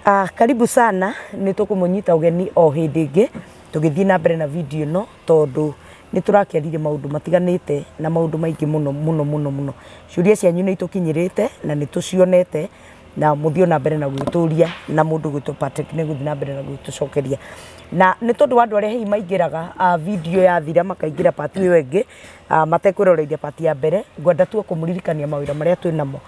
Karibu sana, nĩ tũkũmũnyita ũgeni o hĩndĩ ĩngĩ tũgĩthiĩ na mbere na video ĩno, tondũ nĩ tũrakĩaririe maũndũ matiganĩte na maũndũ maingĩ mũno mũno mũno mũno. Ciũria cianyu nĩ itũkinyĩrĩte na nĩ tũcionete, na mũthiĩ na mbere na gwĩtũria, na mũndũ gwĩtwo Patrick nĩ gũthiĩ na mbere na gwĩtũcokeria. Na nĩ tondũ wa andũ arĩa hihi maingĩraga video yathira makaingĩra part ĩyo ĩngĩ, matekwĩroreirie part ya mbere, ngwenda tu kũmũririkania mawĩra marĩa twĩ namo.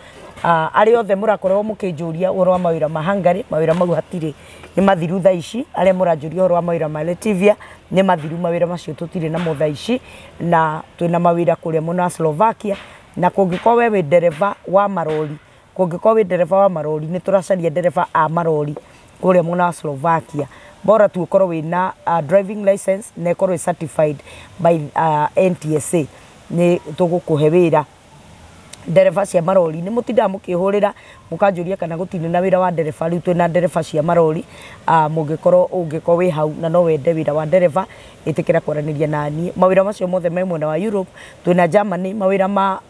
Arĩa othe mũrakorwo mũkĩnjũria ũhoro wa mawĩra ma Hungary, mawĩra mau hatirĩ, nĩ mathiru thaa ici. Arĩa mũranjũria ũhoro wa mawĩra ma Latvia, nĩ mathiru mawĩra macio, tũtirĩ namo thaa ici. Na twĩna mawĩra kũrĩa mwena wa Slovakia, na kũngĩkorwo we wĩ ndereba wa marori, kũngĩkorwo wĩ ndereba wa marori, nĩ tũracaria ndereba a marori kũrĩa mwena wa Slovakia. Bora tu ũkorwo wĩna driving license na ĩkorwo ĩ certified by NTSA, nĩ tũgũkũhe wĩra. Ndereba cia marori, nĩ mũtindaga mũkĩhũrĩra mũkanjũria kana gũtirĩ na wĩra wa ndereba. Rĩu twĩna ndereba cia marori. Mũngĩkorwo ũngĩkorwo wĩ hau na no wende wĩra wa ndereba, ĩtĩkĩra kwaranĩria na niĩ. Mawĩra macio mothe me mwena wa Europe. Twĩna Germany, mawĩra ma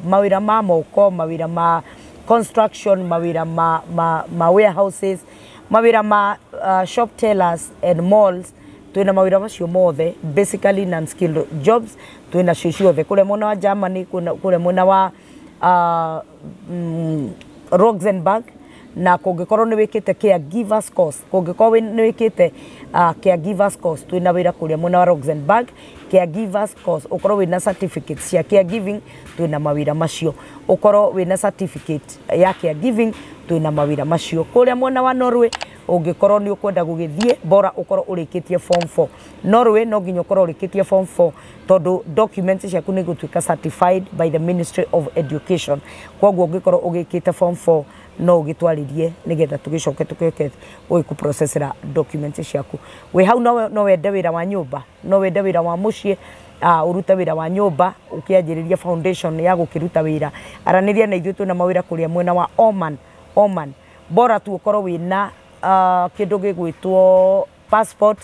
mawĩra ma moko, mawĩra ma construction, mawĩra ma warehouses, mawĩra ma shop tellers and malls. Twĩna mawĩra macio mothe, basically non skilled jobs twĩna cio ciothe kũrĩa mwena wa Germany, kũrĩa mwena wa Luxembourg. Na kũngĩkorwo nĩ wĩkĩte caregivers course, kũngĩkorwo nĩ wĩkĩte caregivers course, twĩna wĩra kũrĩa mwena wa Luxembourg. Caregivers course, ũkorwo wĩna certificate cia caregiving, twĩna mawĩra macio. Ũkorwo wĩna certificate ya caregiving, twĩna mawĩra macio kũrĩa mwena wa Norway. Ũngĩkorwo nĩ ũkwenda gũgĩthiĩ, bora ũkorwo ũrĩkĩtie form 4. Norway no nginya ũkorwo ũrĩkĩtie form 4, tondũ documents ciaku nĩ gũtuĩka certified by the Ministry of Education. Koguo ũngĩkorwo ũgĩkĩte form 4, no ũgĩtwarĩrie nĩgetha tũgĩcoke tũgĩke gũgĩkũprocessera documents ciaku. Wĩ hau no wende wĩra wa nyũmba, no wende wĩra wa mũciĩ, ũrute wĩra wa nyũmba ũkĩanjĩrĩria foundation ya gũkĩruta wĩra, aranĩria na ithuĩ. Twĩna mawĩra kũrĩa mwena wa Oman. Oman, bora tu ũkorwo wĩna kĩndũ gĩgwĩtwo passport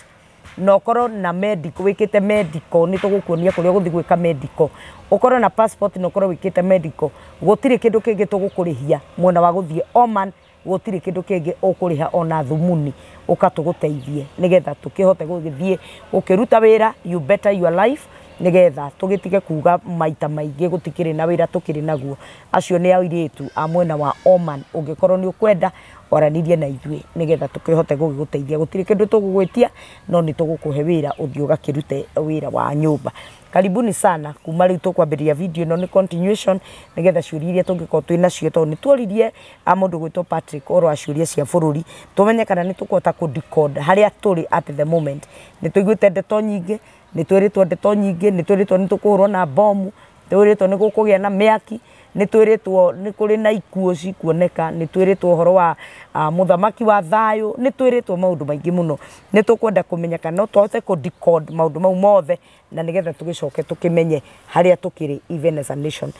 na ũkorwo na medical, wĩkĩte medical. Nĩ tũgũkuonia kũrĩa ũgũthiĩ gwĩka medical. Ũkorwo na passport na ũkorwo wĩkĩte medical, gũtirĩ kĩndũ kĩngĩ tũgũkũrĩhia mwena wa gũthiĩ Oman. Gũtirĩ kĩndũ kĩngĩ ũkũrĩha ona thumuni. Ũka tũgũteithie nĩgetha tũkĩhote gũgĩthiĩ gũkĩruta wĩra. You better your life, nĩgetha tũgĩtige kuga maita maingĩ gũtikĩrĩ na wĩra, tũkĩrĩ naguo. Acio nĩ airĩtu a mwena wa Oman. Ũngĩkorwo nĩ ũkwenda, waranĩrie na ithuĩ nĩgetha tũkĩhote gũgĩgũteithia. Gũtirĩ kĩndũ tũgũgwĩtia, no nĩ tũgũkũhe wĩra ũthiĩ ũgakĩrute wĩra wa nyũmba. Karibuni sana. Kuma rĩu tũkwambĩrĩria video ĩno nĩ continuation, nĩgetha ciũria iria tũngĩkorwo twĩ nacio, tondũ nĩ tuoririe a mũndũ gwĩtwo Patrick ũhoro wa ciũria cia bũrũri, tũmenye kana nĩ tũkũhota kũ decode harĩa tũrĩ at the moment. Nĩ tũiguĩte ndeto nyingĩ, nĩ twĩrĩtwo ndeto nyingĩ, nĩ twĩrĩtwo nĩ tũkũhũrwo na bomu, twĩrĩtwo nĩ gũkũgĩa na mĩaki, nĩ twĩrĩtwo nĩ kũrĩ na ikuũ cikuoneka, nĩ twĩrĩtwo ũhoro wa mũthamaki wa thayũ, nĩ twĩrĩtwo maũndũ maingĩ mũno. Nĩ tũkwenda kũmenya kana no tũhote kũ decode maũndũ mau mothe, na nĩgetha tũgĩcoke tũkĩmenye harĩa tũkĩrĩ even as a nation.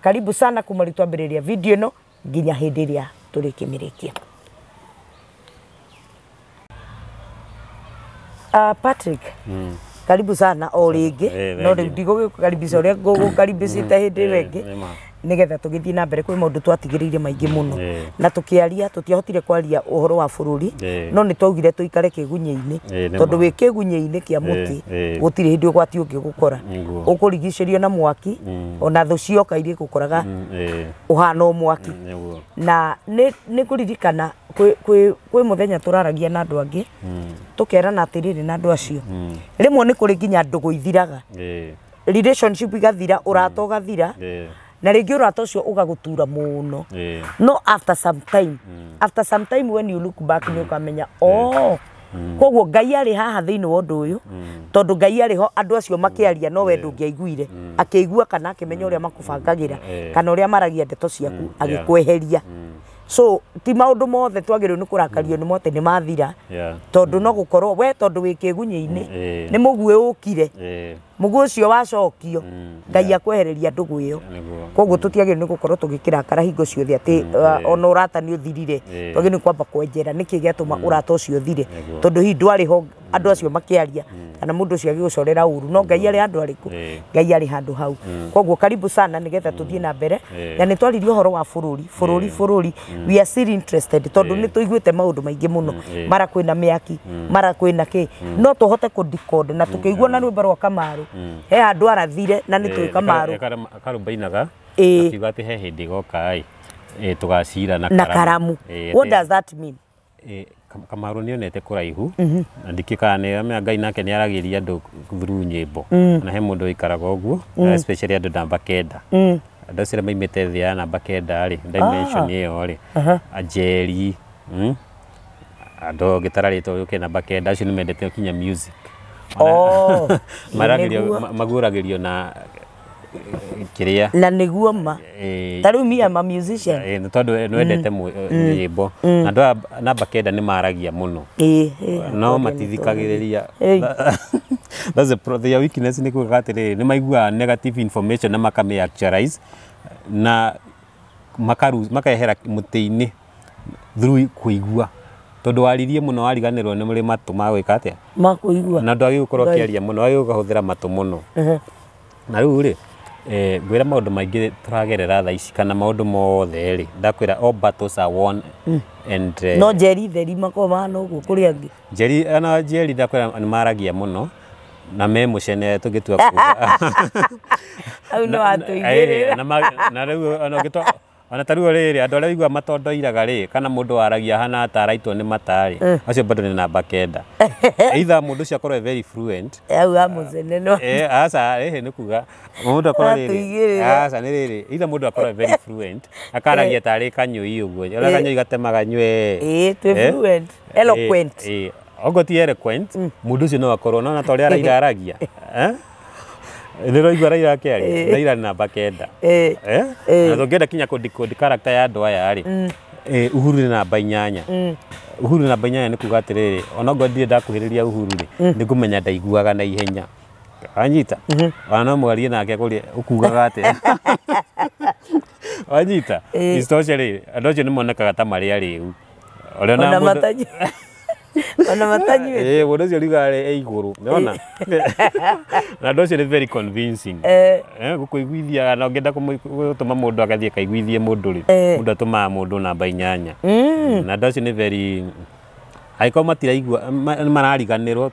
Karibu sana kuma rĩu twambĩrĩria video ĩno nginya hĩndĩ ĩrĩa tũrĩkĩmĩrĩkia. Patrick, karibu sana o rĩngĩ. No rĩu ndigũgĩkũkaribisha ũrĩa ngũgũkaribicĩte hĩndĩ ĩyo ĩngĩ, nĩgetha tũgĩthiĩ na mbere. Kwĩ maũndũ twatigĩrĩire maingĩ mũno na tũkĩaria, tũtiahotire kwaria ũhoro wa bũrũri, no nĩ twaugire tũikare kĩgunyĩ-inĩ, tondũ wĩ kĩgunyĩ-inĩ kĩa mũtĩ gũtirĩ hĩndĩ ũgwati ũngĩgũkora. Ũkũrigicĩrio na mwaki, ona thũ cioka iria igũkoraga ũhana o mwaki. Na nĩ ngũririkana kwĩ mũthenya tũraragia na andũ angĩ, tũkerana atĩrĩrĩ na andũ acio, rĩmwe nĩ kũrĩ nginya ndũgũ ithiraga, relationship igathira, ũrata ũgathira, na rĩngĩ ũrata ũcio ũgagũtura mũno, no after some time, after some time when you look back, nĩ ũkamenya, oh, koguo Ngai arĩ haha thĩinĩ wa ũndũ ũyũ, tondũ Ngai arĩ ho andũ acio makĩaria, no we ndũngĩaiguire akĩigua kana akĩmenya ũrĩa makũbangagĩra kana ũrĩa maragia ndeto ciaku, agĩkweheria. So ti maũndũ mothe twagĩrĩirwo nĩ kũrakario nĩ atĩ nĩ mathira, tondũ no gũkorwo we tondũ wĩ kĩgunyĩ-inĩ nĩ mũguĩ ũkire. Mũguĩ ũcio wacokio Ngai akwehereria ndũgũ ĩyo. Koguo tũtiagĩrĩirwo nĩ gũkorwo tũgĩkĩrakara hingo ciothe atĩ ona ũrata nĩ ũthirire, twagĩrĩirwo nĩ kwamba kwenjera nĩkĩ gĩatũma ũrata ũcio ũthire, tondũ hihi ndwarĩ ho andũ acio makĩaria kana mũndũ ũcio agĩgũcorera ũru, no Ngai arĩ handũ arĩkũ? Ngai arĩ handũ hau. Koguo karibu sana nĩgetha tũthiĩ na mbere na nĩ twaririe ũhoro wa bũrũri bũrũri bũrũri. We are still interested tondũ nĩ tũiguĩte maũndũ maingĩ mũno, mara kwĩna mĩaki, mara kwĩna kĩ, no tũhote kũ decode na tũkĩigua na rwĩmbo rwa Kamaru he handũ arathire na nĩ tũĩ Kamaru Karumbainaga akiuga atĩ he hĩndĩ ĩgoka ĩ tũgacira na karamu. What does that mean? Kamaru nĩonete kũraihu na ndikĩ kana nĩ amenya Ngai nake nĩ aragĩria andũ through nyĩmbo, na he mũndũ ũikaraga ũguo, especially andũ namba 9, andũ acio arĩa maimĩte thĩ ya namba 9 rĩ, dimension ĩyo rĩ, Anjeri, andũ ngĩtara rĩtwa rĩũke namba 9, acio nĩ mendete kinya music. Maragĩrio maguũragĩrio na kĩrĩa na nĩguo ma ta rĩu me am a musician. Nĩ tondũ nĩwendete nyĩmbo, na andũ aya namba 9 nĩ maragia mũno no matithikagĩrĩria. That's their weakness, nĩ kuga atĩrĩrĩ nĩ maiguaga negative information na makamĩ actualize na makehera mũtĩ-inĩ through kũigua, tondũ waririe mũno wariganĩrwo nĩ mũrĩ matũ ma gwĩka atĩa, ma kũigua, na ndwagĩrĩirwo gũkorwo ũkĩaria mũno, wagĩrĩirwo ũkahũthĩra matũ mũno. Na rĩu rĩ ngwĩra maũndũ maingĩ tũragerera thaa ici kana maũndũ mothe rĩ, ndakwĩra all battles are won and no Njeri theri makorwo mahana ũguo kũrĩ angĩ. Njeri ana Njeri ndakwĩra nĩ maragia mũno na me mũcene tũngĩtua kuga hau nĩ watũigĩrĩra. Na rĩu ona ũngĩtua ona ta rĩu rĩrĩ andũ arĩa ũiguaga matondoiraga rĩ, kana mũndũ waragia hana ta araitwo nĩ mata rĩ, acio bado nĩ namba 9. Either mũndũ ũcio akorwo e very fluent hau ha mũcene no aca ĩhĩ nĩ kuga mũndũ akorwo rĩrĩ, aca nĩ rĩrĩ, either mũndũ akorwo e very fluent akaragia tarĩ kanyũi ũguo, ũrĩa kanyũi gatemaga nywe, twĩ fluent, eloquent, ogo ti eloquent, mũndũ ũcio no akorwo no ta ũrĩa Raila aragia, nĩũraigua Raila akĩaria, Raila nĩ namba 9. Na tũngĩenda kinya kũ decode character ya andũ aya rĩ, Uhuru nĩ namba 8. Uhuru namba 8 nĩ kuga atĩrĩrĩ, onokorwo ndirĩ ndakuhĩrĩria Uhuru rĩ, nĩ ngũmenya ndaiguaga na ihenya. Wanyita? Ona no mwarie nake kũrĩa ũkugaga atĩa. Wanyita? Isitoshe rĩ, andũ acio nĩ monekaga ta marĩ arĩu. Ona matanyuĩte. Mũndũ ũcio riugaga e igũrũ, nĩwona? Na andũ acio nĩ very convincing. Gũkũiguithia, na ũngĩenda gũtũma mũndũ agathiĩ akaiguithie mũndũ rĩ, mũndũ atũmaga mũndũ namba 8. Na andũ acio nĩ very angĩkorwo matiraigua nĩ marariganĩrwo,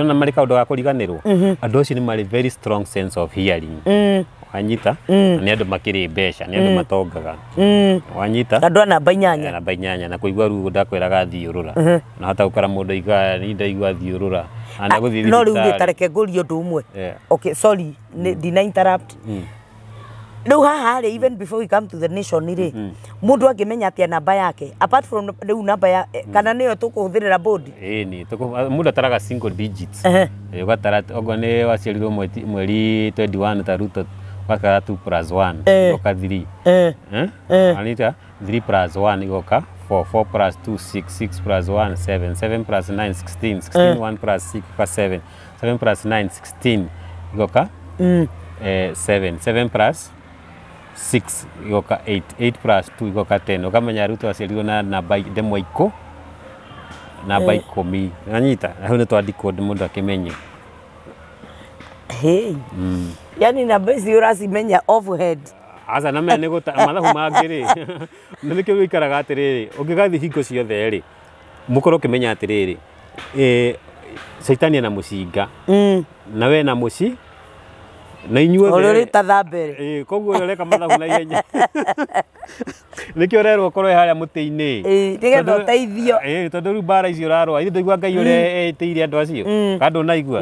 na marĩ kaũndũ ga kũriganĩrwo, andũ acio nĩ marĩ very strong sense of hearing. Wanyita? Nĩ andũ makĩrĩ mbeca, nĩ andũ matongaga. Wanyita? Andũ a namba 8. Namba 8 na kũigua ruo ndakwĩraga thiũrũra. Na hata gũkora mũndũ aiga ni ndaigua thiũrũra. Ana gũthiĩ thibitarĩ. No rĩu rĩ, ta reke ngũrie ũndũ ũmwe. Okay, sorry, ndina interrupt. Rĩu haha rĩ, even before we come to the nation rĩ, mũndũ angĩmenya atĩa namba yake apart from rĩu namba ya kana nĩyo tũkũhũthĩrĩra board? Ĩni, mũndũ ataraga single digits. Ũgatara okorwo nĩ waciarirwo mweri 21 ta Ruto, ũgatara 2 plus 1 igoka 3. Anita 3 plus 1 igoka 4, 4 plus 2 6, 6 plus 1 7, 7 plus 9 16, 16 1 plus 6 plus 7, 7 plus 9 16 igoka 7, 7 plus 6 igoka 8, 8 plus 2 igoka 10. Ũkamenya Ruto aciarirwo na namba ndemwa namba 10. Anyita hau nĩ twa decode mũndũ akĩmenye. Hey. Yani namba ici ũracimenya off head. Aca na menya nĩ mathabu mangĩ rĩ, na nĩkĩo gũikaraga atĩrĩrĩ, ũngĩgathiĩ hingo ciothe rĩ, mũkorwo ũkĩmenya atĩrĩrĩ, caitani ena mũcinga na we na mũci na inyuothe ũrĩa ũrĩtatha mbere. Koguo ũrĩa ũreka mathabu na ihenya nĩkĩo ũrerwo ũkorwo wĩ harĩa mũtĩ-inĩ nĩgetha ũteithio. Tondũ rĩu mbara icio ũrarũa, ithe ndũigua Ngai ũrĩa etĩire andũ acio, kana ndũnaigua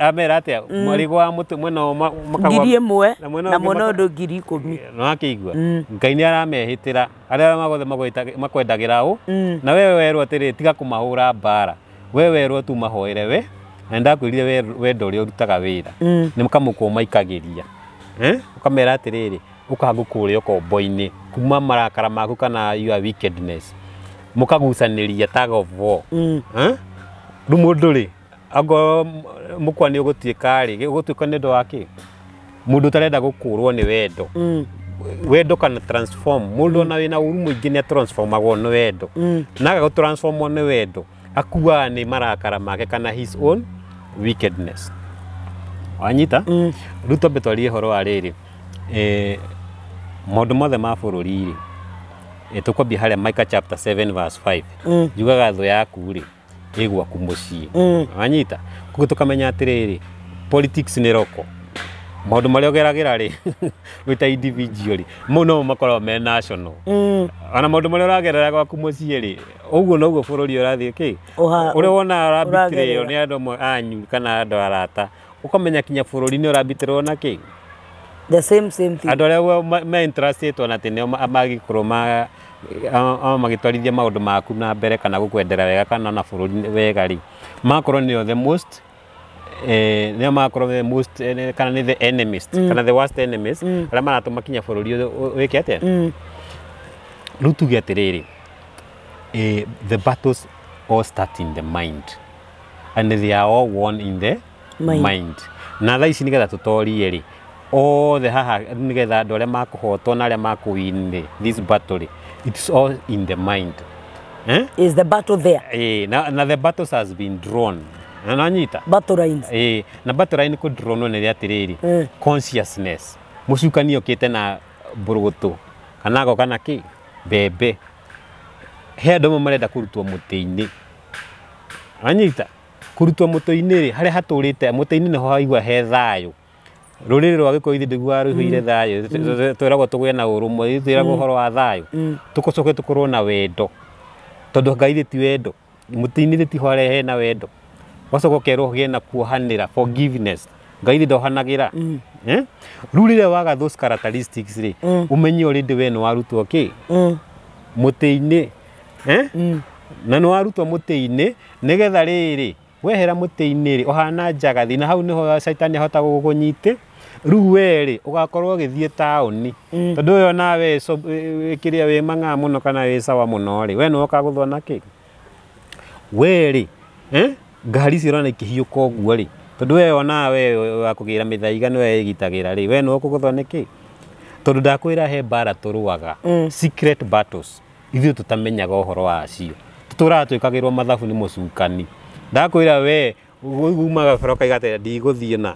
amera atĩa, marĩgũaga mũtĩ mwena ũmwe makagũa 1,000 na mwena ũndũ 10,000. Nĩwakĩigua Ngai nĩ aramehĩtĩra arĩa magothe makwendagĩra ũ, na we werwo atĩrĩ tiga kũmahũra mbara, we werwo tu mahoere we, na ndakwĩrire wendo ũrĩa ũrutaga wĩra nĩ kamũkũ maikagĩria, ũkamera atĩrĩrĩ ũkangũkũrĩa ũkombo-inĩ kuma marakara maku kana your wickedness, mũkagucanĩria tug of war. Rĩu mũndũ rĩ Angorwo mũkwa nĩ ũgũtuĩka rĩ, ũgũtuĩka nĩ ũndũ wa kĩ? Mũndũ ũtarenda gũkũrwo nĩ wendo. Wendo kana transform mũndũ ona wĩna ũru mũingĩ nĩ transformagwo nĩ wendo. Na aga gũtransformwo nĩ wendo, akuaga nĩ marakara make kana his own wickedness. Wanyita? Rĩu twambe twarie ũhoro wa rĩrĩ, maũndũ mothe ma bũrũri rĩ, tũkwambia harĩa Micah chapter 7 verse 5. Yugaga thũ yaku rĩ ĩ gwaku mũciĩ. Wanyita? Koguo tũkamenya atĩrĩrĩ, politics nĩ roko. Maũndũ marĩa ũgeragĩra rĩ wĩ ta individual rĩ, mau nomo makoragwo me national. Ona maũndũ marĩa ũragerera gwaku mũciĩ rĩ, ũguo noguo bũrũri ũrathiĩ kĩ? Ũrĩa wonaga ũrabitĩrĩrwo nĩ andũ amwe anyu kana andũ arata, ũkamenya kinya bũrũri nĩ ũrabitĩrĩrwo na kĩ? The same thing. Andũ arĩa me interested ona atĩ nĩo mangĩkorwo magĩtwarithia maũndũ maku na mbere kana gũkwendera wega kana ona bũrũri wega rĩ, makorwo nĩo the most nĩo makorwo the most kana nĩ the enemies kana the worst enemies arĩa maratũma kinya bũrũri wĩke atĩa. Rĩu tuge atĩrĩrĩ, the battles all start in the mind and they are all won in the mind. Na thaa ici nĩgetha tũtorie rĩ, othe haha nĩgetha andũ arĩa makũhotwo na arĩa makũwin rĩ, this battle rĩ, it's all in the mind. Is the battle there? Na the battles has been drawn. Na nanyita? Battle lines. Na battle line kũ drawn nĩ atĩrĩrĩ, consciousness. Mũcukani okĩte na mbũrũgũtũ kana agoka na kĩ? Mbembe. He andũ amwe marenda kũrutwo mũtĩ-inĩ. Wanyita? Kũrutwo mũtĩ-inĩ rĩ, harĩa hatũrĩte mũtĩ-inĩ nĩho haigua he thayũ. Rũrĩrĩ rwa Gĩkũyũ ithuĩ ndĩguaga rũihũire thayũ, twĩragwo tũgĩe na ũrũmwe, twĩragwo ũhoro wa thayũ. Tũcoke tũkorwo na wendo. Tondũ Ngai thĩ ti wendo. Mũtĩ-inĩ thĩ tiho harĩa hena wendo. Ũgacoka ũkerwo ũgĩe na kuohanĩra, forgiveness. Ngai thĩ ndohanagĩra. Rĩu rĩrĩa waga those characteristics rĩ, ũmenye already we nĩ warutwo kĩ? Mũtĩ-inĩ. Na nĩ warutwo mũtĩ-inĩ nĩgetha rĩrĩ, wehera mũtĩ-inĩ rĩ, ũhana njagathi, na hau nĩho caitani ahota gũkũnyite. Rĩu we rĩ, ũgakorwo ũgĩthiĩ taũni. Tondũ ũyũ nawe kĩrĩa wĩ mang'aa mũno kana wĩ sawa mũno rĩ, we nĩwe ũkagũthwo na kĩ? We rĩ, ngari icio ũrona ikĩhiũka ũguo rĩ, tondũ we onawe wa kũgĩra mĩthaiga nĩwe ĩgitagĩra rĩ, we nĩwe ũkũgũthwo nĩ kĩ? Tondũ ndakwĩra he mbara tũrũaga, secret battles, ithuĩ tũtamenyaga ũhoro wacio. Tũtũraga twĩkagĩrwo mathabu nĩ mũcukani. Ndakwĩra we umaga bara ũkaiga atĩ ndigũthiĩ na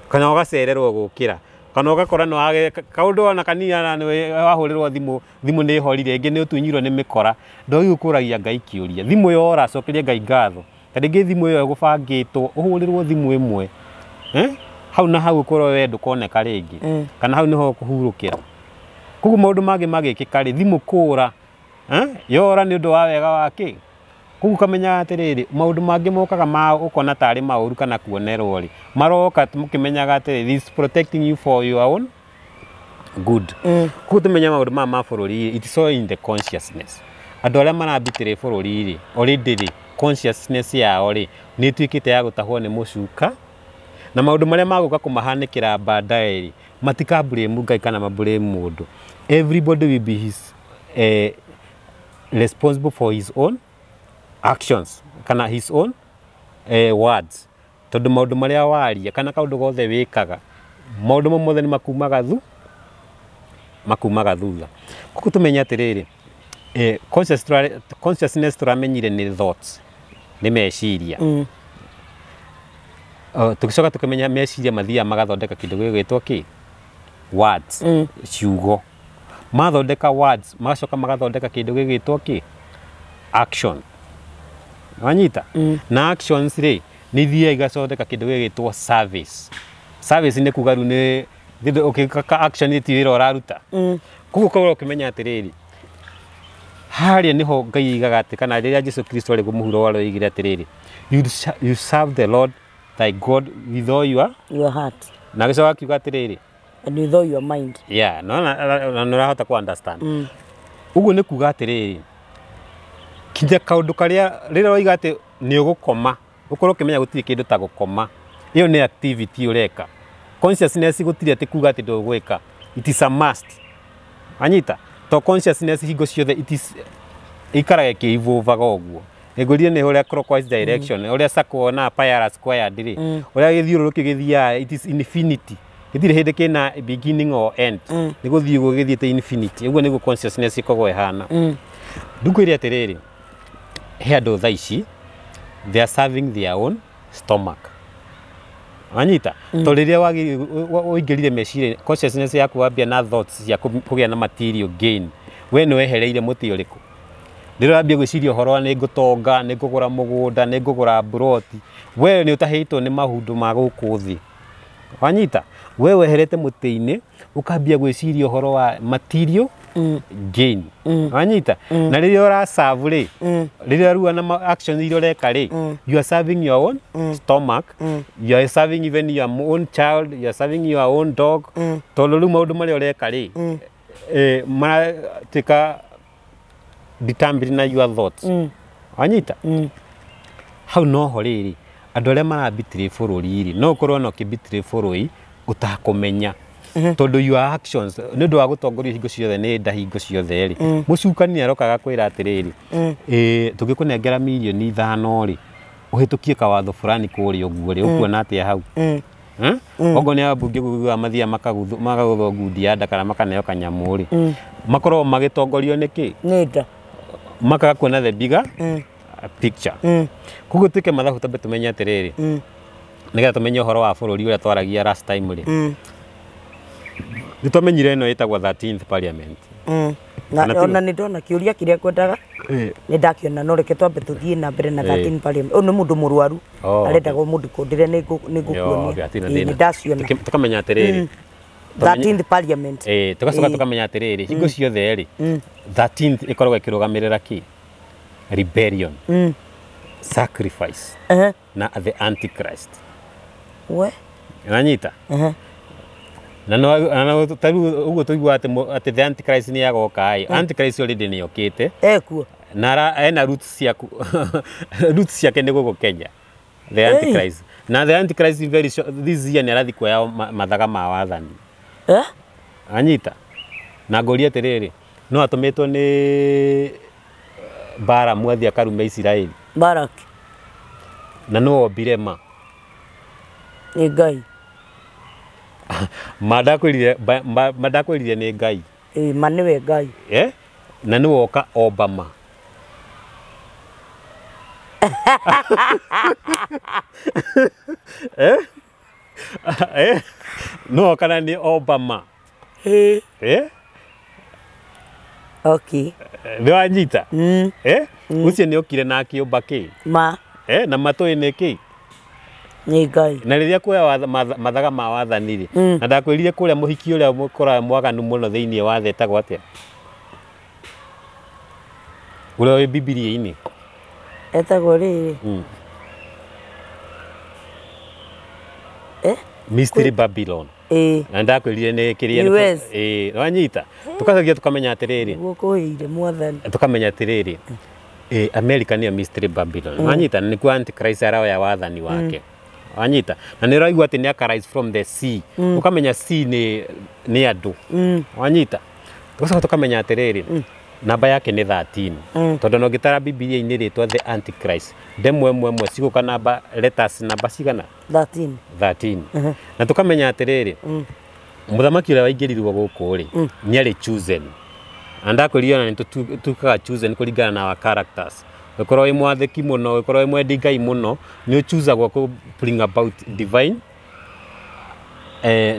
kana ũgacererwo gũkĩra kana ũgakora nĩ wage kaũndũ ona kanini na nĩ wahũrĩrwo thimũ, thimũ nĩ ĩhorire, ĩngĩ nĩ ũtunyirwo nĩ mĩkora. Ndogi ũkũragia Ngai kĩũria, thimũ yora cokeria Ngai ngatho. Ta rĩngĩ thimũ ĩyo ĩgũbangĩtwo ũhũrĩrwo thimũ ĩmwe, hau na hau ũkorwo we ndũkoneka rĩngĩ, kana hau nĩho ũkũhurũkĩra. Koguo maũndũ mangĩ magĩkĩka rĩ, thimũ kũra, yora nĩ ũndũ wa wega wa kĩ? Koguo ũkamenya atĩrĩrĩ, maũndũ mangĩ mokaga ma ũkona tarĩ maũru kana kuonerwo rĩ, maroka mũkĩmenyaga atĩrĩ, this is protecting you for your own good. Koguo tũmenye maũndũ maya ma bũrũri, it is all in the consciousness. Andũ arĩa marambitĩrĩ bũrũri rĩ, already rĩ, consciousness yao rĩ, nĩ ĩtuĩkĩte ya gũtahwo nĩ mũcuka, na maũndũ marĩa magũka kũmahanĩkĩra baadaye rĩ, matika blame Ngai kana ma blame mũndũ. Everybody will be his responsible for his own actions kana his own words. Tondũ maũndũ marĩa waria kana kaũndũ gothe wĩkaga, maũndũ mau mothe nĩ makumaga thutha. Koguo tũmenye atĩrĩrĩ, consciousness tũramenyire nĩ thoughts, nĩ meciria. Tũgĩcoka tũkĩmenya meciria mathiaga magathondeka kĩndũ gĩgwĩtwo kĩ? Words, ciugo. Mathondeka words, magacoka magathondeka kĩndũ gĩgwĩtwo kĩ? Action. Wanyita? Na actions rĩ, nĩ ithiaga igathondeka kĩndũ gĩgwĩtwo service. Service nĩ kuga rĩu nĩ ũkĩka action ti wĩra ũraruta. Koguo ũkorwo ũkĩmenya atĩrĩrĩ, harĩa nĩho Ngai aigaga atĩ, kana rĩrĩa Jesu Kristo arĩ mũhuro aroigire atĩrĩrĩ, you serve the Lord thy God with all your heart. Na agĩcoka akiuga atĩrĩrĩ, and with all your mind. Yeah, no na nĩ ũrahota ku understand. Ũguo nĩ kuga atĩrĩrĩ, kinya kaũndũ karĩa rĩrĩa woiga atĩ nĩ ũgũkoma, ũkorwo ũkĩmenya gũtirĩ kĩndũ ta gũkoma. Ĩyo nĩ activity ũreka. Consciousness gũtirĩ atĩ kuga atĩ ndũgwĩka. It is a must. Anyita? To consciousness hingo ciothe it is ikaraga ĩkĩ-evolve-aga ũguo. Ngũrie nĩ ũrĩa clockwise direction, ũrĩa circle na pi r squared rĩ, ũrĩa gĩthiũrũrũkĩ gĩthiaga, it is infinity. Gĩtirĩ hĩndĩ kĩna beginning or end. Nĩ gũthiĩ ũguo gĩthiĩte infinity. Ũguo nĩguo consciousness ĩkoragwo ĩhana. Ndũkwĩre atĩrĩrĩ, he andũ thaa ici they are serving their own stomach. Wanyita? Tondũ rĩrĩa ũingĩrire meciria, consciousness yaku wambia na thoughts cia kũgĩa na material gain, we nĩ wehereire mũtĩ ũrĩkũ? Rĩrĩa wambia gwĩciria ũhoro wa nĩ ngũtonga, nĩ ngũgũra mũgũnda, nĩ ngũgũra mburoti, we nĩ ũtahĩtwo nĩ maũndũ ma gũkũ thĩ. Wanyita? We weherete mũtĩ-inĩ, ũkambia gwĩciria ũhoro wa material gain. Wanyita? Na rĩrĩa ũraserve rĩ, rĩrĩa rĩu na actions iria ũreka rĩ, you are serving your own stomach, you are serving even your own child, you are serving your own dog. Tondũ rĩu maũndũ marĩa ũreka rĩ, maratuĩka determined na your thoughts. Wanyita? Hau noho rĩrĩ, andũ arĩa marabitire bũrũri rĩ, no ũkorwo na ũkĩbitire bũrũri ũtakũmenya. Tondũ your actions nĩ ũndũ wa gũtongorio hingo ciothe nĩ nda hingo ciothe rĩ, mũcukani nĩ arokaga kwĩra atĩrĩrĩ, tũngĩkũnengera mirioni 5 rĩ, ũhĩtũkie kawatho fulani kũrĩa ũguo rĩ, ũkuona atĩa hau? Okorwo nĩ ambunge gũgũa mathiaga makagũthwo ngundi ya nda kana makaneo kanyamũ rĩ, makoragwo magĩtongorio nĩ kĩ? Nĩ nda. Makaga kuona the bigger picture. Koguo tuĩke mathabu tambe tũmenye atĩrĩrĩ, nĩgetha tũmenye ũhoro wa bũrũri ũrĩa twaragia last time rĩ, nĩ twamenyire ĩno ĩtagwo 13th parliament. Na ona nĩ ndona kĩũria kĩrĩa ngwendaga nĩ ndakiona, no reke twambe tũthiĩ na mbere na 13 parliament. Ũyũ nĩ mũndũ mũrwaru arendagwo mũndũ kũndĩre nĩ ngũkuonia. Nĩ ndaciona. Tũkamenya atĩrĩrĩ, 13th parliament. Tũgacoka tũkamenya atĩrĩrĩ, hingo ciothe rĩ, 13th ĩkoragwo ĩkĩrũgamĩrĩra kĩ? Rebellion, sacrifice, na the antichrist. We? Nanyita? Na no taru uguo tuigua ati the antichrist ni agoka ĩ. Antichrist already ni okite. Ekuo. Na ena roots ciaku. Roots ciake nĩ gũkũ Kenya. The antichrist. Na the antichrist very this year ni arathi kuoya mathaga ma wathani. Eh? Anyita. Na ngoria atĩrĩrĩ, no atũmĩtwo nĩ Balamu athiĩ akarume Isiraeli. Balak. Na no ombire ma. Nĩ Ngai. Mandakwĩrire nĩ Ngai. Ma nĩwe Ngai. Na nĩwe oka Obama. No kana nĩ Obama. Okay. Nĩ wanyita? Ũcio nĩ okire na akĩũmba kĩ? Ma. Na matũĩ nĩ kĩ? Nĩ Ngai. Na rĩrĩa kuoya mathaga ma wathani rĩ, na ndakwĩrire kũrĩa mũhiki ũrĩa mũkoraga mwaganu mũno thĩinĩ wa thĩ etagwo atĩa? Ũrĩa wĩ Bibilia-inĩ. Etagwo rĩrĩ? Mystery Babylon. Na ndakwĩrire nĩ kĩrĩa nĩ wanyita? Tũkacokia tũkamenya atĩrĩrĩ. Nĩguo kũhĩire mwathani. Tũkamenya atĩrĩrĩ, America nĩyo Mystery Babylon. Wanyita? Nĩkuo Antichrist aroya wathani wake. Wanyita? Na nĩ ũraigua atĩ nĩ aka rise from the sea. Ũkamenya sea nĩ andũ. Wanyita? Tũgacoka tũkamenya atĩrĩrĩ, namba yake nĩ 13. Tondũ no ngĩtara Bibilia-inĩ rĩtwa the Antichrist, ndemwa ĩmwe ĩmwe cigũka namba letters namba cigana? 13. 13. Na tũkamenya atĩrĩrĩ, mũthamaki ũrĩa waingĩrirwo gũkũ rĩ, nĩ arĩ chosen. Na ndakwĩrire ona nĩ tũtuĩkaga chosen kũringana na our characters. Ũkorwo wĩ mwathĩki mũno, ũkorwo wĩ mwendi Ngai mũno, nĩ ũchusagwo kũ bring about divine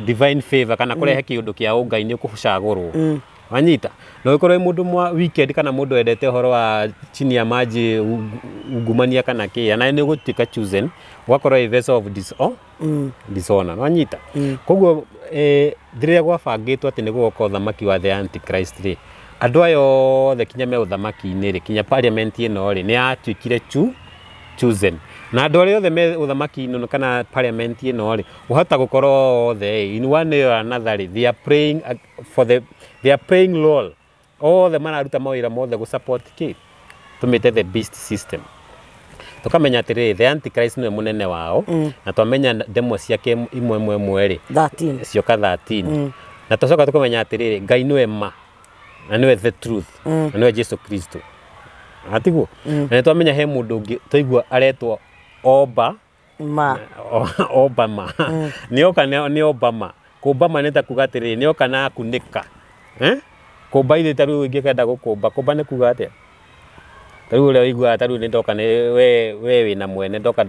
divine favor kana kũrehe kĩũndũ kĩa ũngai nĩ ũkũcagũrwo. Wanyita? No ũkorwo wĩ mũndũ mwa weekend kana mũndũ wendete ũhoro wa chini ya maji ungumania kana kĩ, na nĩ ũgũtuĩka chosen, ũgakorwo wĩ vessel of dishonor. Wanyita? Koguo rĩrĩa gwabangĩtwo atĩ nĩ gũgoka ũthamaki wa the antichrist rĩ, andũ aya othe kinya me ũthamaki-inĩ rĩ, kinya parliament ĩno rĩ, nĩ yatuĩkire chosen. Na andũ arĩa othe me ũthamaki-inĩ kana parliament ĩno rĩ, ũhota gũkorwo othe in one way or another rĩ, they are praying for the, they are praying role. Othe mararuta mawĩra mothe gũ support kĩ? Tũmĩte the beast system. Tũkamenya atĩrĩrĩ, the antichrist nĩwe mũnene wao, na twamenya ndemwa ciake imwe ĩmwe ĩmwe rĩ, 13. Cioka 13. Na twacoka tũkamenya atĩrĩrĩ, Ngai nĩwe ma, na nĩwe the truth, na nĩwe Jesu Kristo. Atiguo na nĩtwamenya he mũndũ ũngĩ twaigua aretwo Oba ma Obama nĩoka nĩ Obama kũmbama nĩ ta kuga atĩrĩrĩ nĩoka na akunĩka kũmba ithe ta rĩu ingĩkenda gũkũmba kũmba nĩ kuga atĩa ta rĩu ũrĩa ũiguaga ta rĩu nĩ ndoka nĩ we wĩna mwene ndoka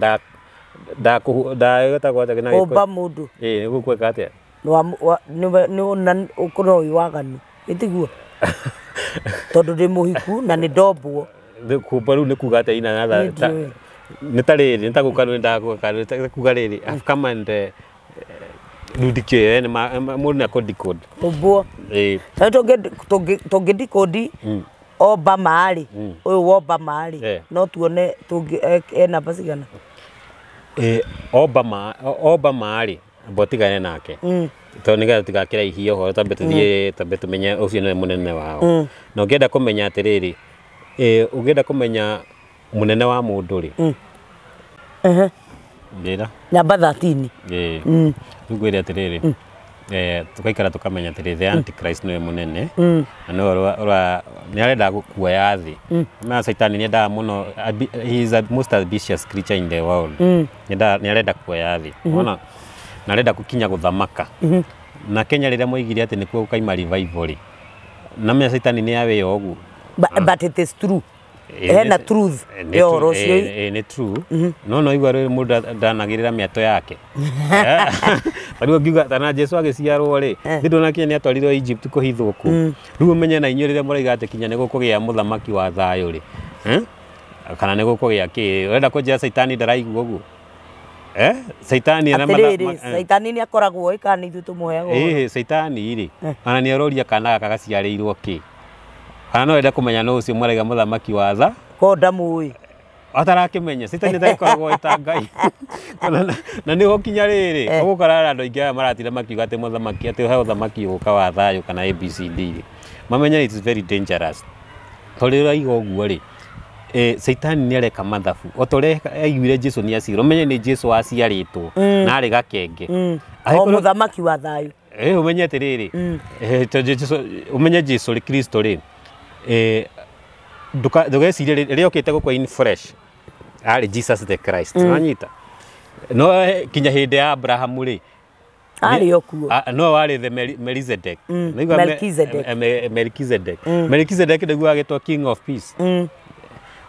ndagwetagwo atĩa na kũmba mũndũ ĩĩ nĩguo gwĩka atĩa nĩ ũkorwo wĩ waganu ĩtiguo tondũ ndĩ mũhiku na nĩ ndombwo kũmba rĩu nĩ kuga atĩa ina nĩ ta rĩrĩ nĩ ta gũka rĩu ndagũka nĩ kuga rĩrĩ I've come and rĩu ndikĩũĩ nĩ mũndũ nĩ akũ decode kũmbwo ĩĩ tũngĩ decode Obama rĩ ũyũ wa Obama rĩ no tuone e namba cigana Obama rĩ amba ũtigane nake tondũ nĩgetha tũtigakĩraihie ũhoro twambe tũthiĩ twambe tũmenye ũcio nĩwe mũnene wao na ũngĩenda kũmenya atĩrĩrĩ ũngĩenda kũmenya mũnene wa mũndũ rĩ njĩra namba 13 ĩĩ rĩu ngwĩre atĩrĩrĩ tukaikara tukamenya atĩrĩ the antichrist nĩwe mũnene na nĩwe nĩ arenda kuoya thĩ na Saitani nĩ endaga mũno he is the most ambitious creature in the world nĩ arenda kuoya thĩ wona na arenda gũkinya gũthamaka na Kenya rĩrĩa moigire atĩ nĩkuo gũkaima revival rĩ na menya Saitani nĩ awĩyo ũguo but it is true hena truth ya ũhoro ũcio nĩ true no no igua rĩrĩ mũndũ ndanagĩrĩra mĩato yake rĩu ngiuga tana Jesu agĩciarwo rĩ nĩ ndona kinya nĩ atwarirwo Egypt kũhithwo kũu rĩu ũmenye na inyuĩ rĩrĩa mũraiga atĩ kinya nĩ gũkũgĩa mũthamaki wa thayũ rĩ kana nĩ gũkũgĩa kĩ ũrenda kũnjĩra Saitani ndaraigua ũguo Saitani atĩrĩrĩ Saitani nĩ akoragwo ĩ kana ithuĩ tũmũheaga ĩĩ Saitani rĩ ona nĩ aroria kana gaka gaciarĩirwo kĩ kana no ende kũmenya nũ ũcio mũraiga mũthamaki wa tha ko ndamũĩ atarakĩmenya Saitani ndagĩkoragwo ĩta Ngai na nĩho kinya rĩrĩ ũgũkora andũ aingĩ aya maratinda makiuga atĩ mũthamaki atĩ he ũthamaki ũgũka wa thayũ kana ABCD rĩ mamenye it is very dangerous tondũ rĩrĩa ũraiga ũguo rĩ Saitani nĩ areka mathabu o ta ũrĩa aiguire Jesu nĩ aciarwo ũmenye nĩ Jesu aciarĩtwo na arĩ gakenge o mũthamaki wa thayũ ũmenye atĩrĩrĩ ũmenye Jesu rĩ Kristo rĩ ndũgecirie rĩrĩa okĩte gũkũ in fresh arĩ Jesus the Christ wanyita no kinya hĩndĩ ya Abrahamu rĩ arĩ o kuo no warĩ the Melchizedek Melchizedek Melchizedek nĩguo agĩtwo King of Peace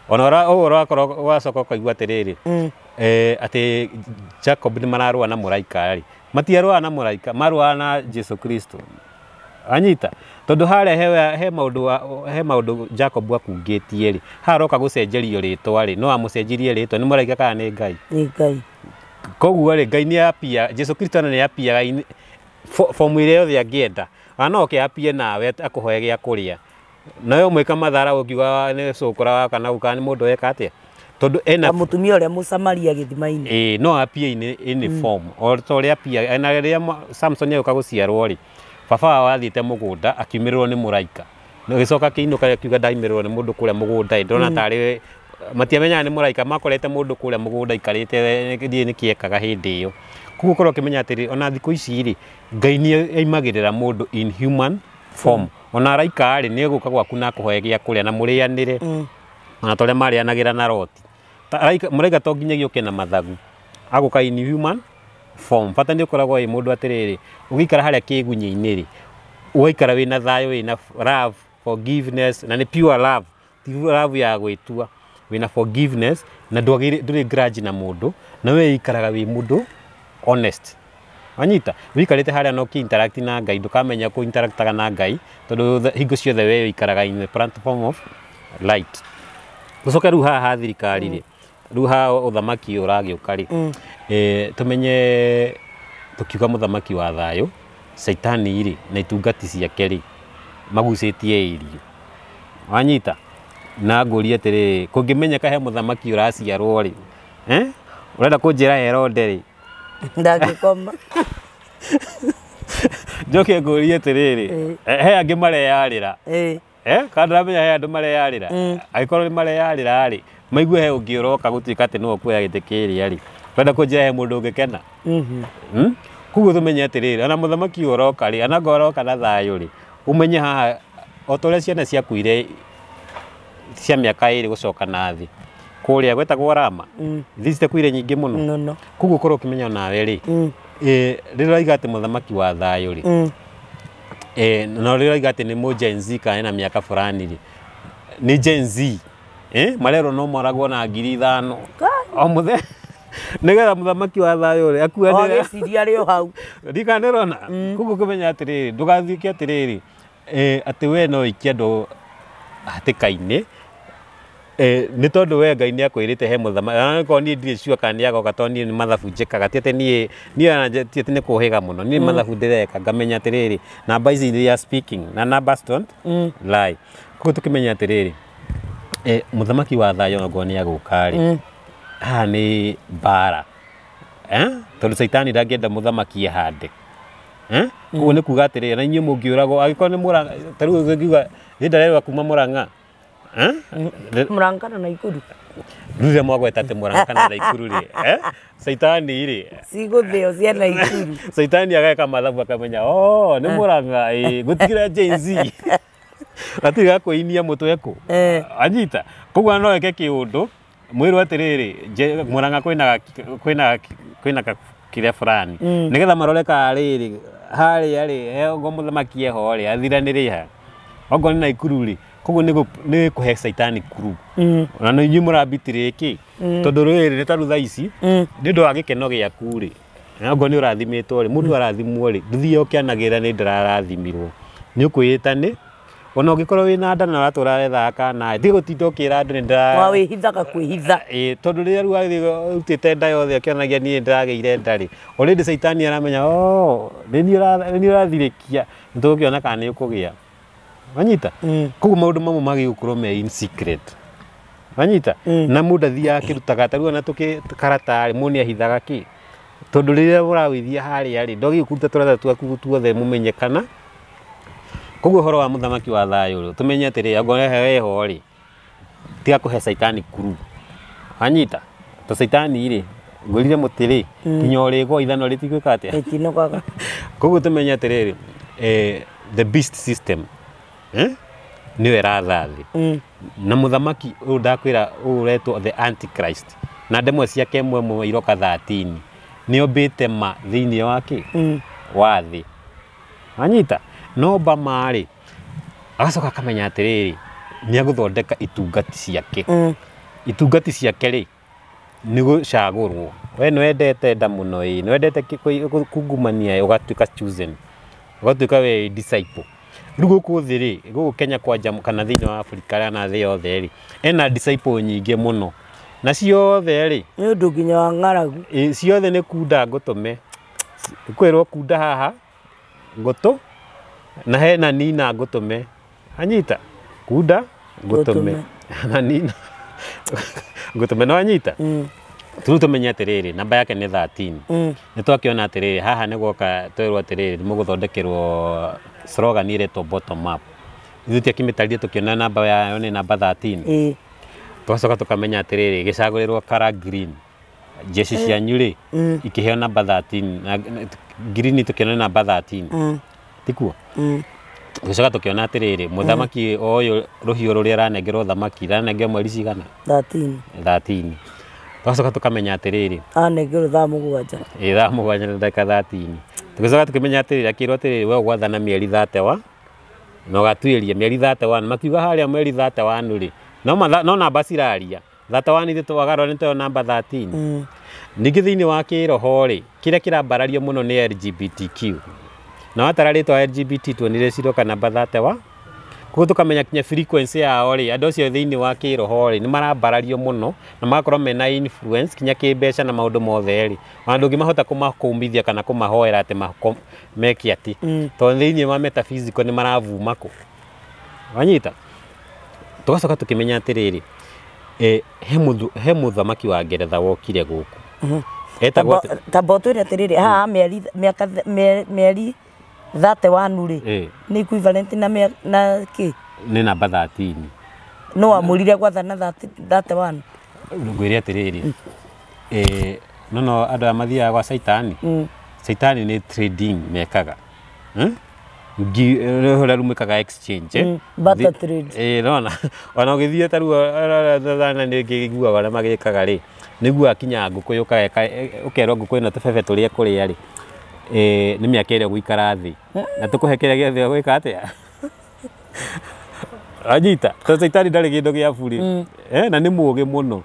ona ũguo ũrakorwo ũgacoka ũkaigua atĩrĩrĩ atĩ Jacob nĩ mararũa na mũraika rĩ matiarũaga na mũraika marũaga na Jesu Kristo anyita tondu haria he maundu Jacob akungĩtie rĩ haroka gũcenjerio rĩtwa rĩ no amũcenjirie rĩtwa nĩ mũraika kana nĩ Ngai nĩ Ngai koguo rĩ Ngai nĩ apia Jesu Kristo nĩ apiaga fomu ĩrĩa yothe angĩenda ona no oke apie nawe akũhoe gĩa kũrĩa nawe ũmwĩka mathara ũngiuga nĩ cũkũra kana gũka nĩ mũndũ eka atĩa tondu ena mũtumia ũrĩa Mũsamaria gĩthima-inĩ ĩĩ no apie in form o ta ũrĩa apia na rĩrĩa Samson agĩũka gũciarwo rĩ baba wao athiĩte mũgũnda akiumĩrĩrwo nĩ mũraika agĩcoka akĩinũka akiuga ndaimĩrĩrwo nĩ mũndũ kũrĩa mũgũnda ndĩrona tarĩ matiamenyaga nĩ mũraika makorete mũndũ kũrĩa mũgũnda aikarĩte ndiĩ nĩkĩ ekaga hĩndĩ ĩyo koguo ũkorwo ũkĩmenya atĩrĩ ona thikũ ici rĩ Ngai nĩ aimagĩrĩra mũndũ in human form ona araika rĩ nĩ egũka gwaku na akũhoe gĩa kũrĩa na mũrĩanĩre ona ta ũrĩa marĩanagĩra na Loti mũraika to nginyagia ũke na mathagu agũka in human form bata nĩ ũkoragwo wĩ mũndũ atĩrĩrĩ ũgĩikara harĩa kĩgunyĩ-inĩ rĩ ũgaikara wĩna thayũ wĩna love forgiveness na nĩ pure love ti love ya gwĩtua wĩna forgiveness na ndũrĩ grudge na mũndũ na we ikaraga wĩ mũndũ honest wanyita wĩikarĩte harĩa no kĩ interact na Ngai ndũkamenya kũ interactaga na Ngai tondũ hingo ciothe we wĩikaraga in the platform of light gũcoka rĩu haha ha thirikari rĩ rĩu haha ũthamaki ũragĩũka rĩ tũmenye tũkiuga mũthamaki wa thayũ Saitani rĩ na itungati ciake rĩ magucĩtie irio wanyita na ngũrie atĩrĩrĩ kũngĩmenyeka he mũthamaki ũraciarwo rĩ ũrenda kũnjĩra Herode rĩ ndangĩkoma njoke ngũrie atĩrĩrĩ he angĩ mareyarĩra kana ndũramenya he andũ mareyarĩra angĩkorwo nĩ mareyarĩra rĩ maigue he ũngĩ ũroka gũtuĩka atĩ nĩwe ũkuoya gĩtĩ kĩrĩa rĩ ũrenda kũnjĩra he mũndũ ũngĩkena koguo tũmenye atĩrĩrĩ ona mũthamaki ũroka rĩ ona ngoroka na thayũ rĩ ũmenye haha o ta ũrĩa ciana ciakuire cia mĩaka 2 gũcoka na thĩ kũrĩa gwetagwo Rama thicite kuire nyingĩ mũno. No. Koguo ũkorwo ũkĩmenya nawe rĩ, rĩrĩa ũraiga atĩ mũthamaki wa thayũ rĩ, na rĩrĩa ũraiga atĩ nĩ mũ Gen Z kana ena mĩaka fulani rĩ, nĩ Gen Z marerwo no moragwo na 5,000 o mũthenya nĩgetha mũthamaki wa thayũ rĩ akuanĩre. Wagĩciria rĩ o hau. Ndikanĩrona. Koguo ũkĩmenya atĩrĩrĩ, ndũgathiĩke atĩrĩrĩ, atĩ we no ikie andũ hatĩka-inĩ, nĩ tondũ we Ngai nĩ akwĩrĩte he mũthamaki. Onakorwo niĩ ndirĩ sure kana nĩ agoka, tondũ niĩ nĩ mathabu njĩkaga, ti atĩ niĩ ona ti atĩ nĩ kũhĩga mũno, niĩ mathabu ndĩreka ngamenya atĩrĩrĩ, namba ici they are speaking na numbers don't lie. Koguo tũkĩmenya atĩrĩrĩ, mũthamaki wa thayũ onakorwo nĩ agũka rĩ, haha nĩ mbara, tondũ caitani ndangĩenda mũthamaki ehande. Koguo nĩ kuga atĩrĩrĩ, na inyuĩ mũngĩũragwo angĩkorwo nĩ Mũrang'a, ta rĩu ũngiuga niĩ ndarerwa kuma Mũrang'a. Mũrang'a kana Naikuru. Rĩu rĩrĩa mwagweta atĩ Mũrang'a kana Naikuru rĩ, caitani rĩ cigũthĩo cia Naikuru. Caitani ageka mathabu akamenya, oh, nĩ Mũrang'a, ĩ gũtigĩra Gen Z gatirĩ ga kwĩinia mũtwe kũ anyita. Koguo no eke kĩũndũ mwĩrwo atĩrĩrĩ, Mũrang'a kwĩna kĩrĩa fulani, nĩgetha marore ka rĩrĩ harĩa rĩ ogo mũthamaki eho rĩ athiranĩre ha ogo nĩ Naikuru rĩ. Koguo nĩ kũhe caitani kuru ona nĩ inyuĩ mũrambitirĩ kĩ, tondũ rĩrĩ nĩ ta rĩu thaa ici nĩ ũndũ wa gĩkeno gĩaku rĩ, ogo nĩ ũrathimĩtwo rĩ, mũndũ arathimwo rĩ, ndũthiĩ ũkĩanagĩrĩra nĩ ndĩrarathimirwo, nĩ ũkwĩĩta nĩ ona ũngĩkorwo wĩna nda na ũratũra wethaga kana tiga gũtinda ũkĩra andũ nĩ ndĩra Wawĩhithaga kwĩhitha. Ĩ tondũ rĩrĩa rĩu wagĩthiĩ ũrutĩte nda yothe ũkĩonagia niĩ ndĩragĩire nda rĩ, already caitani aramenya, oh, nĩ niĩ ũrathirĩkia, nĩ tũgũkĩona kana nĩ ũkũgĩa. Wanyita? Koguo maũndũ mamwe magĩrĩirwo gũkorwo me in secret. Wanyita? Na mũndũ athiaga akĩrutaga ta rĩu ona karata rĩ, mũndũ nĩ ahithaga kĩ, tondũ rĩrĩa ũrawĩithia harĩa rĩ, ndwagĩrĩirwo kũruta tũrata twaku tuothe mũmenye kana. Koguo ũhoro wa mũthamaki wa thayũ rĩ, tũmenye atĩrĩrĩ, angorwo eho rĩ, tiga kũhe caitani kuru. Wanyita? To caitani rĩ, ngwĩrire mũtĩ rĩ, nginya ũrĩgwa ithanwa rĩtigwĩka atĩa? Rĩtinogaga. Koguo tũmenye atĩrĩrĩ, the beast system nĩyo ĩratha thĩ. Na mũthamaki ũyũ ndakwĩra ũyũ ũretwo the antichrist, na ndemwa ciake ĩmwe ĩmwe iroka 13, nĩ ombĩte ma thĩinĩ wa kĩ? Wa thĩ. Wanyita? No Obama rĩ, agacoka akamenya atĩrĩrĩ, nĩ agũthondeka itungati ciake. Itungati ciake rĩ, nĩ gũcagũrwo. We nĩ wendete nda mũno ĩ, nĩ wendete kungumania ĩ, ũgatuĩka chosen, ũgatuĩka we disciple. Rĩu gũkũ thĩ rĩ, gũkũ Kenya kwanja kana thĩinĩ wa Afrika na thĩ yothe rĩ, ena disciple nyingĩ mũno. Na ciothe rĩ, Nĩ ũndũ nginya wa ng'aragu. Ĩ, ciothe nĩ kunda ngũtũme. Kwĩrwo kunda haha ngũtũ na hena nina ngũtũme. Anyita? Kunda ngũtũme. Na nina ngũtũme, no anyita? Rĩu tũmenye atĩrĩrĩ, namba yake nĩ 13. Nĩ twakĩona atĩrĩrĩ, haha nĩ gwoka twerwo atĩrĩrĩ, nĩ mũgũthondekerwo slogan ĩretwo bottom up. Ithuĩ tiakĩmĩtarire tũkĩona namba yayo nĩ namba 13. Tũgacoka tũkamenya atĩrĩrĩ, gĩcagũrĩrwo kara green. Jeshi cianyu rĩ, ikĩheo namba 13 na green tũkĩona namba 13. Tikuo? Tũgĩcoka tũkĩona atĩrĩrĩ, mũthamaki ũyũ rũhiũ rũrĩa aranengerwo thamaki, aranengerwo mweri cigana? 13. 13. Tũgacoka tũkamenya atĩrĩrĩ, Anengerwo thaa 7. Ĩ, thaa 7 na ndagĩka 13. Tũgĩcoka tũkĩmenya atĩrĩrĩ, akĩrwo atĩrĩrĩ, we ũgwathana mĩeri 31 na ũgatuĩria mĩeri 31. Makiuga harĩa mweri 31 rĩ, no namba ciraria. 31 ithuĩ twagarũra nĩ toyo namba 13. Ningĩ thĩinĩ wa kĩroho rĩ, kĩrĩa kĩrambarario mũno nĩ LGBTQ. Na watara rĩtwa LGBT tuonire ciroka namba 31. Koguo tũkamenya kinya frequency yao rĩ, andũ acio thĩinĩ wa kĩroho rĩ, nĩ marambarario mũno na magakorwo mena influence kinya kĩmbeca na maũndũ mothe rĩ. Ona ndũngĩmahota kũmakũmithia kana kũmahoera atĩ meke atĩ. Tondũ thĩinĩ wa metaphysical nĩ maravuma kũ. Wanyita? Tũgacoka tũkĩmenya atĩrĩrĩ, he mũthamaki wa Ngeretha wokire gũkũ. Etagwo atĩ- Tamba ũtwĩre atĩrĩrĩ, haha mĩeri mĩaka mĩeri 31 rĩ, nĩ equivalent na na kĩ? Nĩ namba 13. No amũrire gwathana 31. Ngwĩre atĩrĩrĩ, no andũ aya mathiaga gwa caitani. Caitani nĩ trading mekaga. Ũrĩa rĩu mwĩkaga exchange. Barter trade. Ĩĩ nona ona ũgĩthiĩ ta rĩu thana nĩ ngĩiguaga ũrĩa magĩkaga rĩ, nĩguo akinya ngũkũ yũkaga ũkerwo ngũkũ ĩno tũbebe tũrĩa ĩkũrĩa rĩ, nĩ mĩaka ĩrĩa ũgũikara thĩ na tũkũhe kĩrĩa gĩothe ũgwĩka atĩa. Anyita tondũ caitani ndarĩ kĩndũ gĩa burĩ, na nĩ mũũgĩ mũno,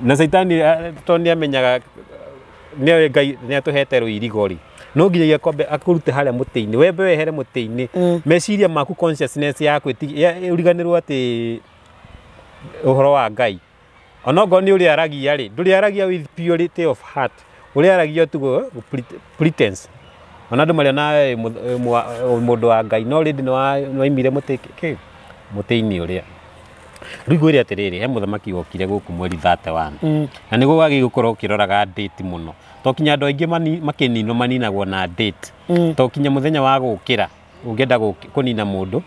na caitani tondũ nĩ amenyaga nĩoĩ Ngai nĩ atũhete rũirigo rĩ, no nginyagia kwambe akũrute harĩa mũtĩ-inĩ, wembe wehere mũtĩ-inĩ, meciria maku consciousness yaku ũriganĩrwo atĩ ũhoro wa Ngai onokorwo nĩ ũrĩa aragia rĩ, ndũrĩ aragia with purity of heart, ũrĩa aragia tugo pretense, ona andũ marĩa mũndũ wa Ngai no rĩndĩ nĩ waimire mũtĩ kĩ mũtĩ-inĩ ũrĩa. Rĩu ngwĩre atĩrĩrĩ, he mũthamaki wokire gũkũ mweri 31, na nĩguo wagĩrĩirwo gũkorwo ũkĩroraga date mũno, to kinya andũ aingĩ makĩninwo maninagwo na date, to kinya mũthenya wa gũkĩra ũngĩenda kũnina mũndũ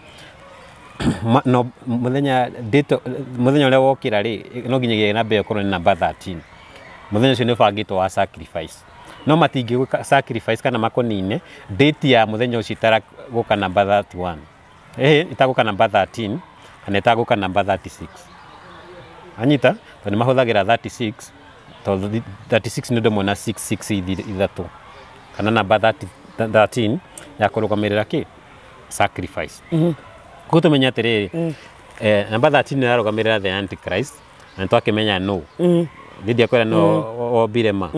no mũthenya date, mũthenya ũrĩa wokĩra rĩ, no nginyagia namba ĩyo ĩkorwo nĩ namba 13. Mũthenya ũcio nĩ ũbangĩtwo wa sacrifice, no matingĩgwĩka sacrifice kana makũnine date ya mũthenya ũcio ĩtaragũka namba 31, ĩtagũka namba 13 kana ĩtagũka namba 36. Anyita tondũ nĩ mahũthagĩra 36, tondũ 36 nĩ ũndũ ũmwe na 66 ithatũ kana namba 13 ya kũrũgamĩrĩra kĩ sacrifice. Koguo tũmenye atĩrĩrĩ, namba 13 ĩrarũgamĩrĩra the antichrist, na nĩ twakĩmenya no Lydia kwĩra no wombire ma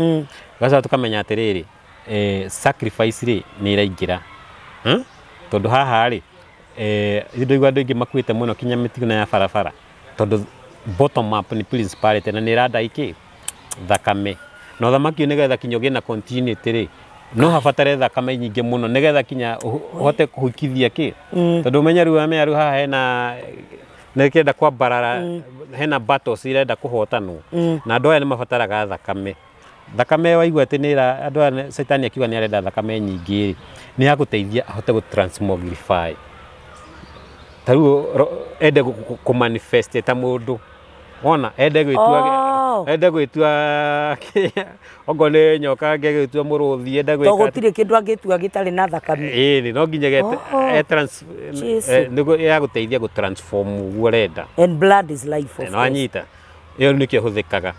gacoka tũkamenya atĩrĩrĩ, sacrifice rĩ nĩ ĩraingĩra, tondũ haha rĩ, ndoigua andũ aingĩ makuĩte mũno kinya mĩtino ya barabara, tondũ bottom up nĩ principality na nĩ ĩranda ikĩ thakame, na ũthamaki ũyũ nĩgetha kinya ũgĩe na continuity rĩ, no habatare thakame nyingĩ mũno nĩgetha kinya ũhote kũhukithia kĩ, tondũ ũmenye rĩu amenya rĩu haha hena nĩkĩenda kwambarara, hena battles irenda kũhotanwo, na andũ aya nĩ mabataraga thakame. Thakame waigua atĩ nĩ andũ aya caitani akiuga nĩ arenda thakame nyingĩ rĩ, nĩ ya gũteithia ahote gũ transmogrify, ta rĩu ende kũ manifest ta mũndũ, wona ende gwĩtua, ende gwĩtua okorwo nĩ nyoka angĩ gwĩtua mũrũthi, ende gwĩka to gũtirĩ kĩndũ angĩtua gĩtarĩ na thakame. Ĩĩ no nginya nĩguo ya gũteithia gũ transform ũguo ũrenda. And blood is life, of course. No anyita ĩyo nĩkĩo ĩhũthĩkaga.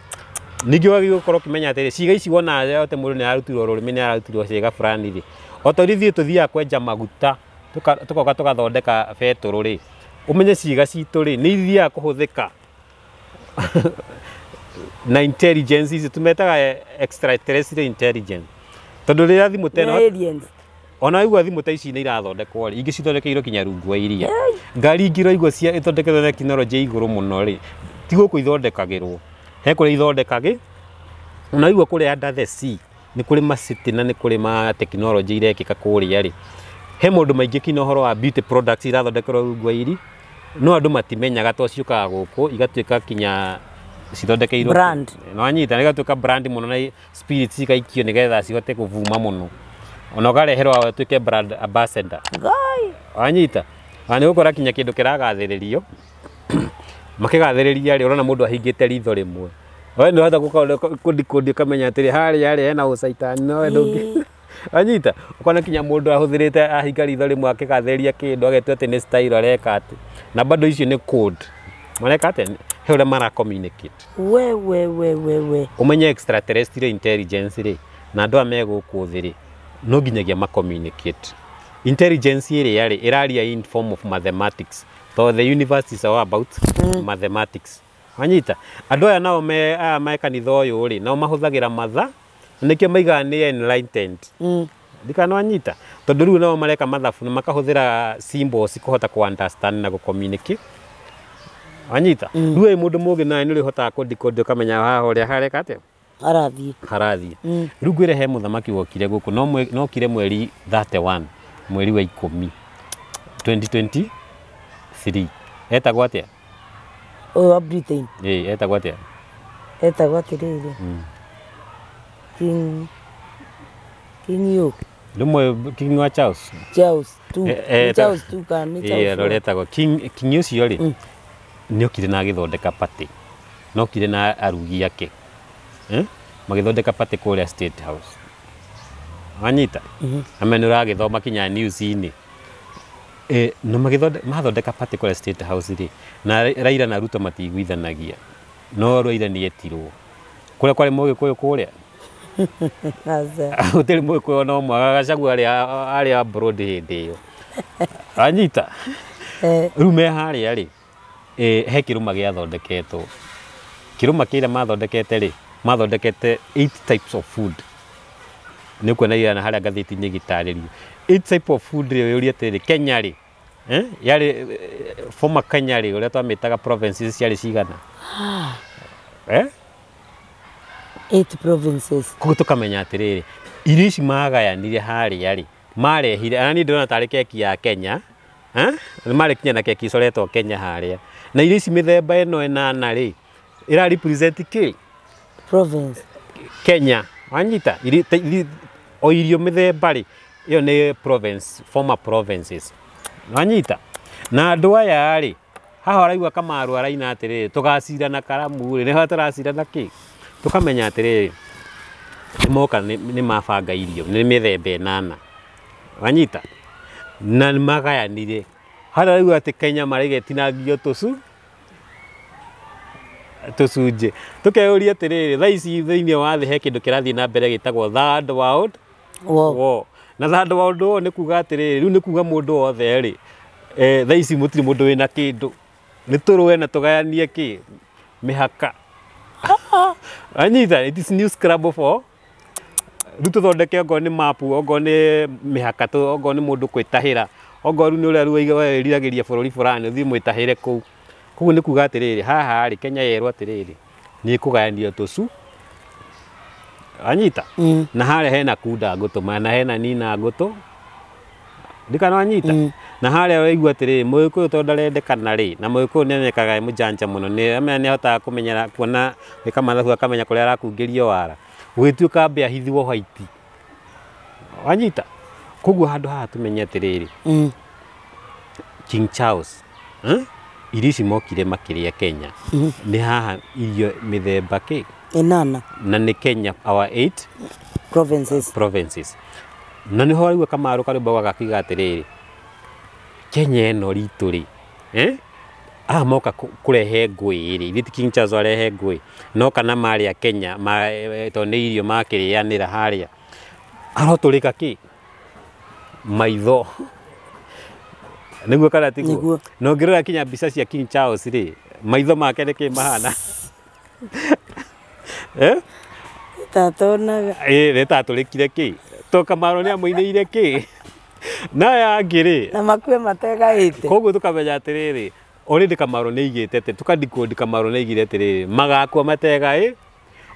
Ningĩ wagĩrĩirwo gũkorwo ũkĩmenya atĩrĩ, ciĩga ici wona atĩ mũndũ nĩ ararutirwo rũrĩmĩ, nĩ ararutirwo ciĩga fulani rĩ, o ta ũrĩa ithuĩ tũthiaga kwenja maguta tũkoka tũgathondeka betũrũ rĩ, ũmenye ciĩga citũ rĩ nĩ ithiaga kũhũthĩka na intelligence ici tũmetaga extraterrestrial intelligence, tondũ rĩrĩa thimũ ta ĩno ona waigua thimũ ta ici nĩ irathondekwo rĩ, ingĩ cithondekeirwo kinya rungu wa iria, ngari ingĩ ũraigua ithondeketwo na tekinoronjĩ ya igũrũ mũno rĩ, ti gũkũ ithondekagĩrwo, he kũrĩa ithondekagĩ, ona waigua kũrĩa under the sea nĩ kũrĩ ma city na nĩ kũrĩ ma tekinoronjĩ irekĩka kũrĩa rĩ, he maũndũ maingĩ kinya ũhoro wa beauty products irathondekerwo rungu wa iria, no andũ matimenyaga to ciũkaga gũkũ igatuĩka kinya cithondekeirwo brand, no anyita igatuĩka brand mũno na spirits igaikio nĩgetha cihote kũvuma mũno, ona ũkareherwo ũtuĩke brand ambassador. Wanyita na nĩ ũgũkora kinya kĩndũ kĩragathĩrĩrio makĩgathĩrĩria rĩ, ũrona mũndũ ahingĩte ritho rĩmwe, we nĩ ũhota kũndikundi ũkamenya atĩrĩ harĩa harĩa hena ũcaitani, no we ndũngĩ. Wanyita ũkona kinya mũndũ ahũthĩrĩte ahinga ritho rĩmwe akĩgathĩrĩria kĩndũ agetua atĩ nĩ style areka atĩ, na bado icio nĩ code mareka atĩ he ũrĩa mara communicate. We we we we we ũmenye extraterrestrial intelligence rĩ, na andũ aya me gũkũ thĩ rĩ, no nginyagia ma communicate. Intelligence ĩrĩa rĩ ĩraria in form of mathematics, tondũ the universe is all about mathematics. Wanyita andũ aya nao me aya me kanitha ũyũ rĩ, nao mahũthagĩra matha, nĩkĩo maigaga nĩ enlightened. Ndikana wanyita tondũ rĩu nao mareka mathabu na makahũthĩra symbols kũhota kũ understand na gũ communicate. Wanyita rĩu wĩ mũndũ mũũgĩ nawe nĩ ũrĩhotaga kũ decode ũkamenya haha ũrĩa hareka atĩa harathiĩ harathiĩ. Rĩu ngwĩre he mũthamaki wokire gũkũ, no okire mweri 31 mweri wa 10 2023, etagwo atĩa? Ũyũ wa Britain. Ĩĩ etagwo atĩa? Etagwo atĩrĩrĩ, King yo Rĩmwe King wa Charles. Charles 2. Charles 2 kana nĩ Charles. Ĩĩ rũretagwo King ũcio rĩ, nĩ okire na agĩthondeka party, no okire na arugi ake, magĩthondeka party kũrĩa State House. Wanyita ame nĩ ũragĩthoma kinya news-inĩ, Na mathondeka particular State House rĩ, na Raila na Ruto matiiguithanagia, no Raila nĩ etirwo kũrĩa kwarĩ Mũgĩkũyũ kũrĩa. Aca. Gũtirĩ Mũgĩkũyũ no ũmwe, Gachagua arĩ abroad hĩndĩ ĩyo, anyita. Rĩu me harĩa rĩ, he kĩrũma gĩathondeketwo. Kĩrũma kĩrĩa mathondekete rĩ, mathondekete 8 types of food. Nĩ ũkuona ira harĩa ngathĩti-inĩ gĩtarĩrio 8 type of food rĩ, ũyũrie atĩrĩrĩ, Kenya rĩ, yarĩ former Kenya rĩ, ũrĩa twamĩtaga provinces ciarĩ cigana? 8 provinces. Koguo tũkamenya atĩrĩrĩ, irio ici magayanire harĩa rĩ, marehire, ana niĩ ndĩrona tarĩ keki ya Kenya, marĩ kinya na keki icoretwo Kenya harĩa, na irio ici mĩthemba ĩno ĩnana rĩ, ĩra represent kĩ? Province. Kenya. Wanyita? O irio mĩthemba rĩ, ĩyo nĩ province, former provinces. Wanyita? Na andũ aya rĩ, haha ũraigua Kamaru araina atĩrĩrĩ, tũgacira na karamu rĩ, nĩho tũracira na kĩ? Tũkamenya atĩrĩrĩ, nĩmoka nĩ mabanga irio, nĩ mĩthemba ĩnana. Wanyita? Na nĩ magayanire. Harĩa ũraigua atĩ Kenya marĩgetinangio tũcunjĩ. Tũkeyũria atĩrĩrĩ, thaa ici thĩinĩ wa thĩ he kĩndũ kĩrathiĩ na mbere gĩtagwo Third World War. Na Third World War nĩ kuga atĩrĩrĩ, rĩu nĩ kuga mũndũ wothe rĩ, thaa ici mũtirĩ mũndũ wĩna kĩndũ. Nĩ tũrũe na tũgayanie kĩ? Mĩhaka. Anyita, it is new scrabble for. Rĩu tũthondeke okorwo nĩ mapu, okorwo nĩ mĩhaka, okorwo nĩ mũndũ kwĩtahĩra, okorwo rĩu nĩ ũrĩa rĩu wĩriragĩria bũrũri fulani, ũthiĩ mwĩtahĩre kũu. Koguo nĩ kuga atĩrĩrĩ, haha rĩ, Kenya yerwo atĩrĩrĩ, nĩ ĩkũgayanio tũcu. Anyita? Na harĩa hena kunda ngũtũ, na hena nina ngũtũ. Ndikana wanyita? Na harĩa ũraigua atĩrĩrĩ, Mũgĩkũyũ tondũ ndarendekana rĩ, na Mũgĩkũyũ nĩ onekaga e mũjanja mũno, nĩ amenya nĩ ahotaga kũmenyera, kuona gwĩka mathabu akamenya kũrĩa arakungĩrio wara. Gũgĩtuĩka ambe ahithwo white. Wanyita? Koguo handũ haha tũmenye atĩrĩrĩ, King Charles, irio ici mokire makĩrĩa Kenya. Nĩ haha irio mĩthemba kĩ? Ĩnana. Na nĩ Kenya our 8 provinces. Provinces. Na nĩho ũraigua Kamaru karwĩmbo gakiuga atĩrĩrĩ, Kenya ĩno ritũ rĩ, aya moka kũrehe ngũĩ rĩ, ithuĩ ti King Charles arehe ngũĩ, no kana marĩa Kenya, tondũ nĩ irio makĩrĩanĩra harĩa, arotũrĩka kĩ? Maitho. Nĩguo kana tiguo? Nĩguo. Na ũngĩrora kinya mbica cia King Charles rĩ, maitho make nĩ kĩ mahana? Tatonaga. Nĩ tatũrĩkire kĩ? To Kamaru nĩ amũinĩire kĩ? Na aya angĩ rĩ, na makue mategaĩte. Koguo tũkamenya atĩrĩrĩ, already Kamaru nĩ aigĩte atĩ, tũkadecode Kamaru nĩ aigire atĩrĩrĩ, magakua mategaĩ.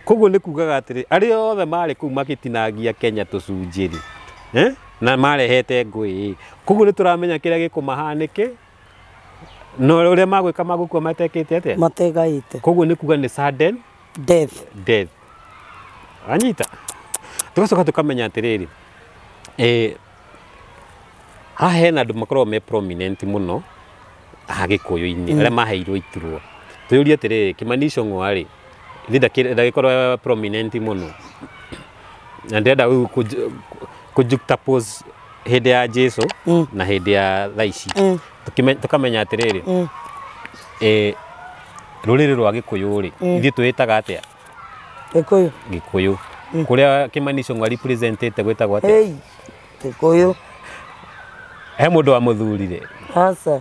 Koguo nĩ kugaga atĩrĩ, arĩa othe marĩ kũu magĩtinangia Kenya tũcunjĩ rĩ, na marehete ngũĩ. Koguo nĩ tũramenya kĩrĩa gĩkũmahanĩke, na ũrĩa magwĩka magũkua matekĩte atĩa? Mategaĩte. Koguo nĩ kuga nĩ sudden death. Death. Anyita? Tũgacoka tũkamenya atĩrĩrĩ, haha hena andũ makoragwo me prominent mũno haha Gĩkũyũ-inĩ, arĩa maheirwo iturwa. Tũyũrie atĩrĩrĩ, Kimani Ichung'wa rĩ, ithe ndagĩkorwo prominent mũno. Na ndĩrenda rĩu kũ juxtapose hĩndĩ ya Jesu na hĩndĩ ya thaa ici. Tũkamenya atĩrĩrĩ, rũrĩrĩ rwa Gĩkũyũ rĩ, ithuĩ twĩtaga atĩa? Gĩkũyũ. Gĩkũyũ. Kũrĩa Kimani Ichung'wa representĩte gwĩtagwo atĩa? Hey, Gĩkũyũ. He mũndũ wamũthurire. Aca.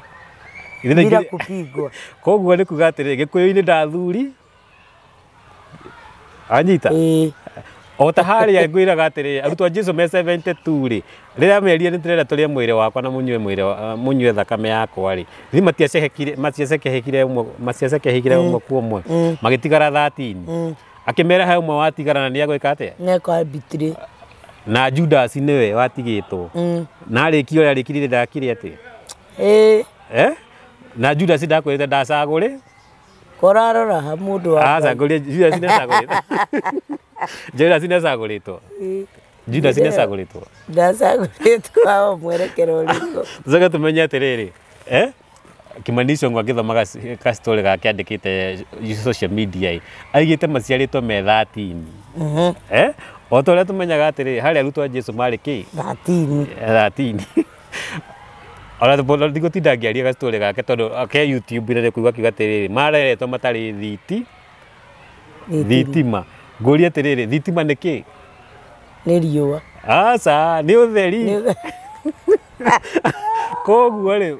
Bila kupigwa. Koguo nĩ kuga atĩrĩrĩ, Gĩkũyũ-inĩ ndathuri. Anyita? O ta harĩa ngwĩraga atĩrĩrĩ, arutwo a Jesu me 72 rĩ, rĩrĩa merire nĩ tũrenda tũrĩe mwĩrĩ wakwa na mũnyue mwĩrĩ mũnyue thakame yakwa rĩ, ithuĩ matiacekehekire ũmwe, matiacekehekire ũmwe kwa ũmwe, magĩtigara 13. Akĩmera he ũmwe watigara na nĩ egwĩka atĩa? Nĩ betray. Na Judas nĩwe watigĩtwo. Na arĩkia ũrĩa arĩkirire ndakire atĩa? Na Judas ndakwĩrĩte ndacagũre. Korarora ha mũndũ wa Ngai. Acagũrire, Judas nĩacagũrĩtwo. Judas nĩacagũrĩtwo. Judas nĩacagũrĩtwo. Ndacagũrĩtwo o mwerekero ũrĩkũ. Tũcoke tũmenye atĩrĩrĩ, Kimani Ichung'wa agĩthomaga ka story gake andĩkĩte social media ĩ, aigĩte maciarĩtwo me 13. O ta ũrĩa tũmenyaga atĩrĩrĩ, harĩa arutwo a Jesu marĩ kĩ? 13. 13. Ona ndigũtinda ngĩaria gastory gake tondũ ke YouTube rĩ kuiga kiuga atĩrĩrĩ mareretwo matarĩ thitima. Ngũria atĩrĩrĩ thitima nĩ kĩ? Nĩ riũa. Aca nĩ ũtheri. Koguo rĩ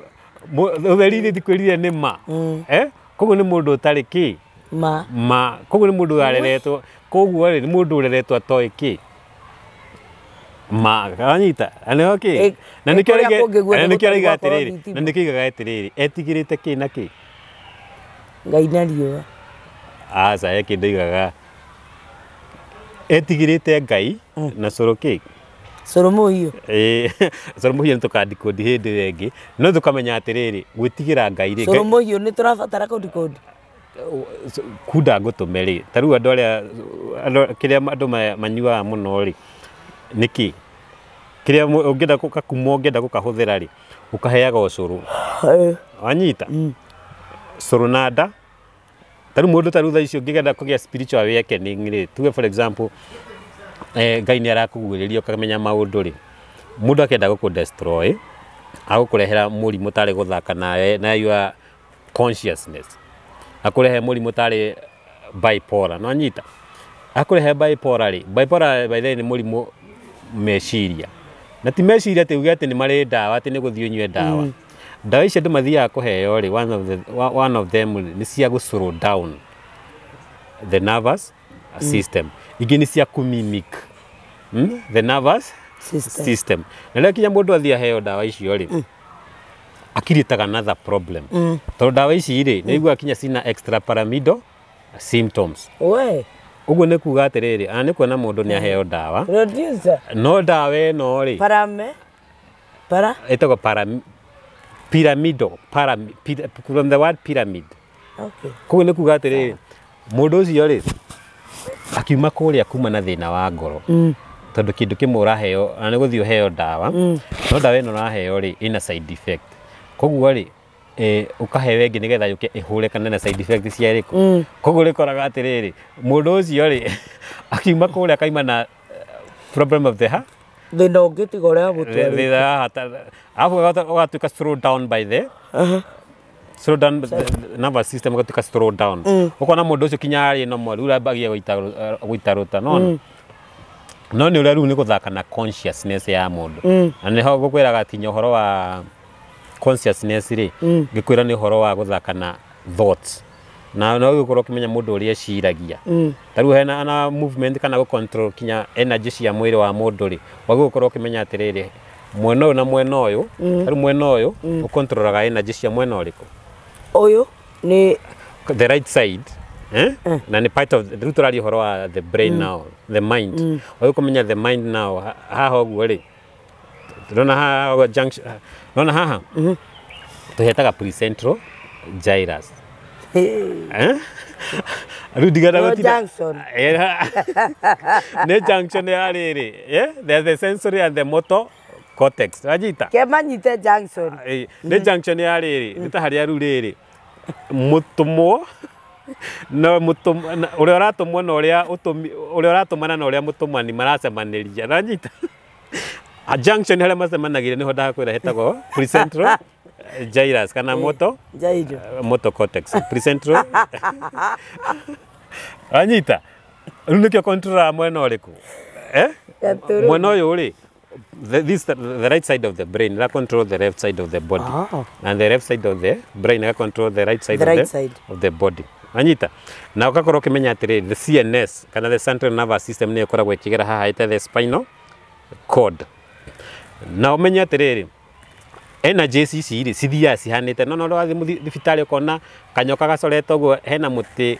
ũtheri nĩ ndikwĩrire nĩ ma. Koguo nĩ mũndũ ũtarĩ kĩ? Ma. Ma. Koguo nĩ mũndũ wareretwo. Koguo rĩ nĩ mũndũ ũreretwo atoĩ kĩ? Ma. Anyita. Na nĩ Na nĩkĩo araiga atĩrĩrĩ. Na nĩkĩo aigaga atĩrĩrĩ. Etigĩrĩte kĩ na kĩ? Ngai na riũa. Aca he kĩndũ aigaga. Etigĩrĩte Ngai na cũrũ kĩ? Cũrũ mũhiũ. Cũrũ mũhiũ nĩ tũkandikũndi hĩndĩ ĩyo ĩngĩ. No tũkamenya atĩrĩrĩ gwĩtigĩra Ngai rĩ. Cũrũ mũhiũ nĩ tũrabatara kũndikũndi. Kunda ngũtũme rĩ. Ta rĩu andũ arĩa kĩrĩa andũ manyuaga mũno rĩ nĩ kĩ? Kĩrĩa ũngĩenda gũkakuma ũngĩenda gũkahũthĩra rĩ ũkaheaga ũcũrũ. Wanyita? Cũrũ na nda. Ta rĩu mũndũ ta rĩu thaa ici ũngĩenda kũgĩa spiritual awakening rĩ, tuge for example Ngai nĩ arakũguũrĩria ũkamenya maũndũ rĩ, mũndũ akĩenda gũkũ destroy agũkũrehera mũrimũ tarĩ gũthaka nawe na your consciousness, akũrehe mũrimũ tarĩ bipolar. No anyita akũrehe bipolar rĩ, bipolar by the way nĩ mũrimũ meciria, na ti meciria atĩ uge atĩ nĩ marĩ ndawa atĩ nĩ gũthiĩ ũnyue ndawa. Ndawa icio andũ mathiaga kũheo rĩ, one of them nĩ cia gũ slow down the nervous system. Ingĩ nĩ cia kũ-mimic the nervous system. Na rĩrĩa kinya mũndũ athiĩ aheo ndawa icio rĩ, akiritaga another problem. Tondũ ndawa ici rĩ, nĩ iguaga kinya cina extra pyramidal symptoms. Ũguo nĩ kuga atĩrĩrĩ, ana nĩ kuona mũndũ nĩ aheo ndawa. No ndawa ĩno rĩ, para ĩtagwo pyramidal, from the word pyramid. Okay. Koguo nĩ kuga atĩrĩrĩ, mũndũ ũcio rĩ akiuma kũrĩa kuma na thĩna wa ngoro. Tondũ kĩndũ kĩmwe ũraheo, na nĩ gũthiĩ ũheo ndawa, no ndawa ĩno ũraheo rĩ ĩna side effect. Koguo rĩ ũkaheo ĩngĩ nĩgetha yũke ĩhũre kana na side effect cia ĩrĩkũ. Koguo rĩkoraga atĩrĩrĩ, mũndũ ũcio rĩ akiuma kũrĩa akaima na problem of the heart. Thĩna ũngĩ tiga ũrĩa gũtwarĩte. Alafu ũgatuĩka slow down by the slow down the nervous system ũgatuĩka slow down. Ũkona mũndũ ũcio kinya arĩ normal, rĩu ambagia gũitarũta, nona. No nĩ ũrĩa rĩu nĩ gũthaka na consciousness ya mũndũ. Na nĩho ngũkwĩraga kinya ũhoro wa consciousness rĩ, ngĩkwĩra nĩ ũhoro wa gũthaka na thoughts. Na no ũgũkorwo ũkĩmenya mũndũ ũrĩa eciragia. Ta rĩu hena na movement kana gũ control kinya energy cia mwĩrĩ wa mũndũ rĩ, wagĩrĩirwo gũkorwo ũkĩmenya atĩrĩrĩ, mwena ũyũ na mwena ũyũ, ta rĩu mwena ũyũ ũkontrolaga energy cia mwena ũrĩkũ? Ũyũ nĩ the right side. Na nĩ part of rĩu tũraria ũhoro wa the brain now, the mind. Wagĩrĩirwo kũmenya the mind now haha ũguo rĩ, ndĩrona haha ũguo junction, ndĩrona haha tũhetaga precentral gyrus. Rĩu ndigana gũtinda junction. Nĩ junction ya rĩrĩ, there's the sensory and the motor cortex. Wanyita? Kemanyite junction. Nĩ junction ya rĩrĩ, nĩ ta harĩa rĩu rĩrĩ mũtũmwo na ũrĩa ũratũmwo na ũrĩa ũrĩa ũratũmana na ũrĩa mũtũmani maracemanĩria. Wanyita? A junction harĩa macemanagĩria nĩho ndakwĩra hetagwo precentral gyrus kana motor motor cortex precentral. Anyita rĩu nĩkĩo controller mwena ũrĩkũ? Mwena ũyũ rĩ, the right side of the brain ira control the left side of the body. And the left side of the brain ira control the right side, of the body. Anyita na ũgakorwo ũkĩmenya atĩrĩrĩ, the CNS kana the central nervous system nĩyo ĩkoragwo ĩkĩgera haha ĩte the spinal cord. Na ũmenye atĩrĩrĩ, energy ici rĩ cithiaga cihanĩte. No no wathiĩ thibitarĩ ũkona kanyoka gacorete ũguo hena mũtĩ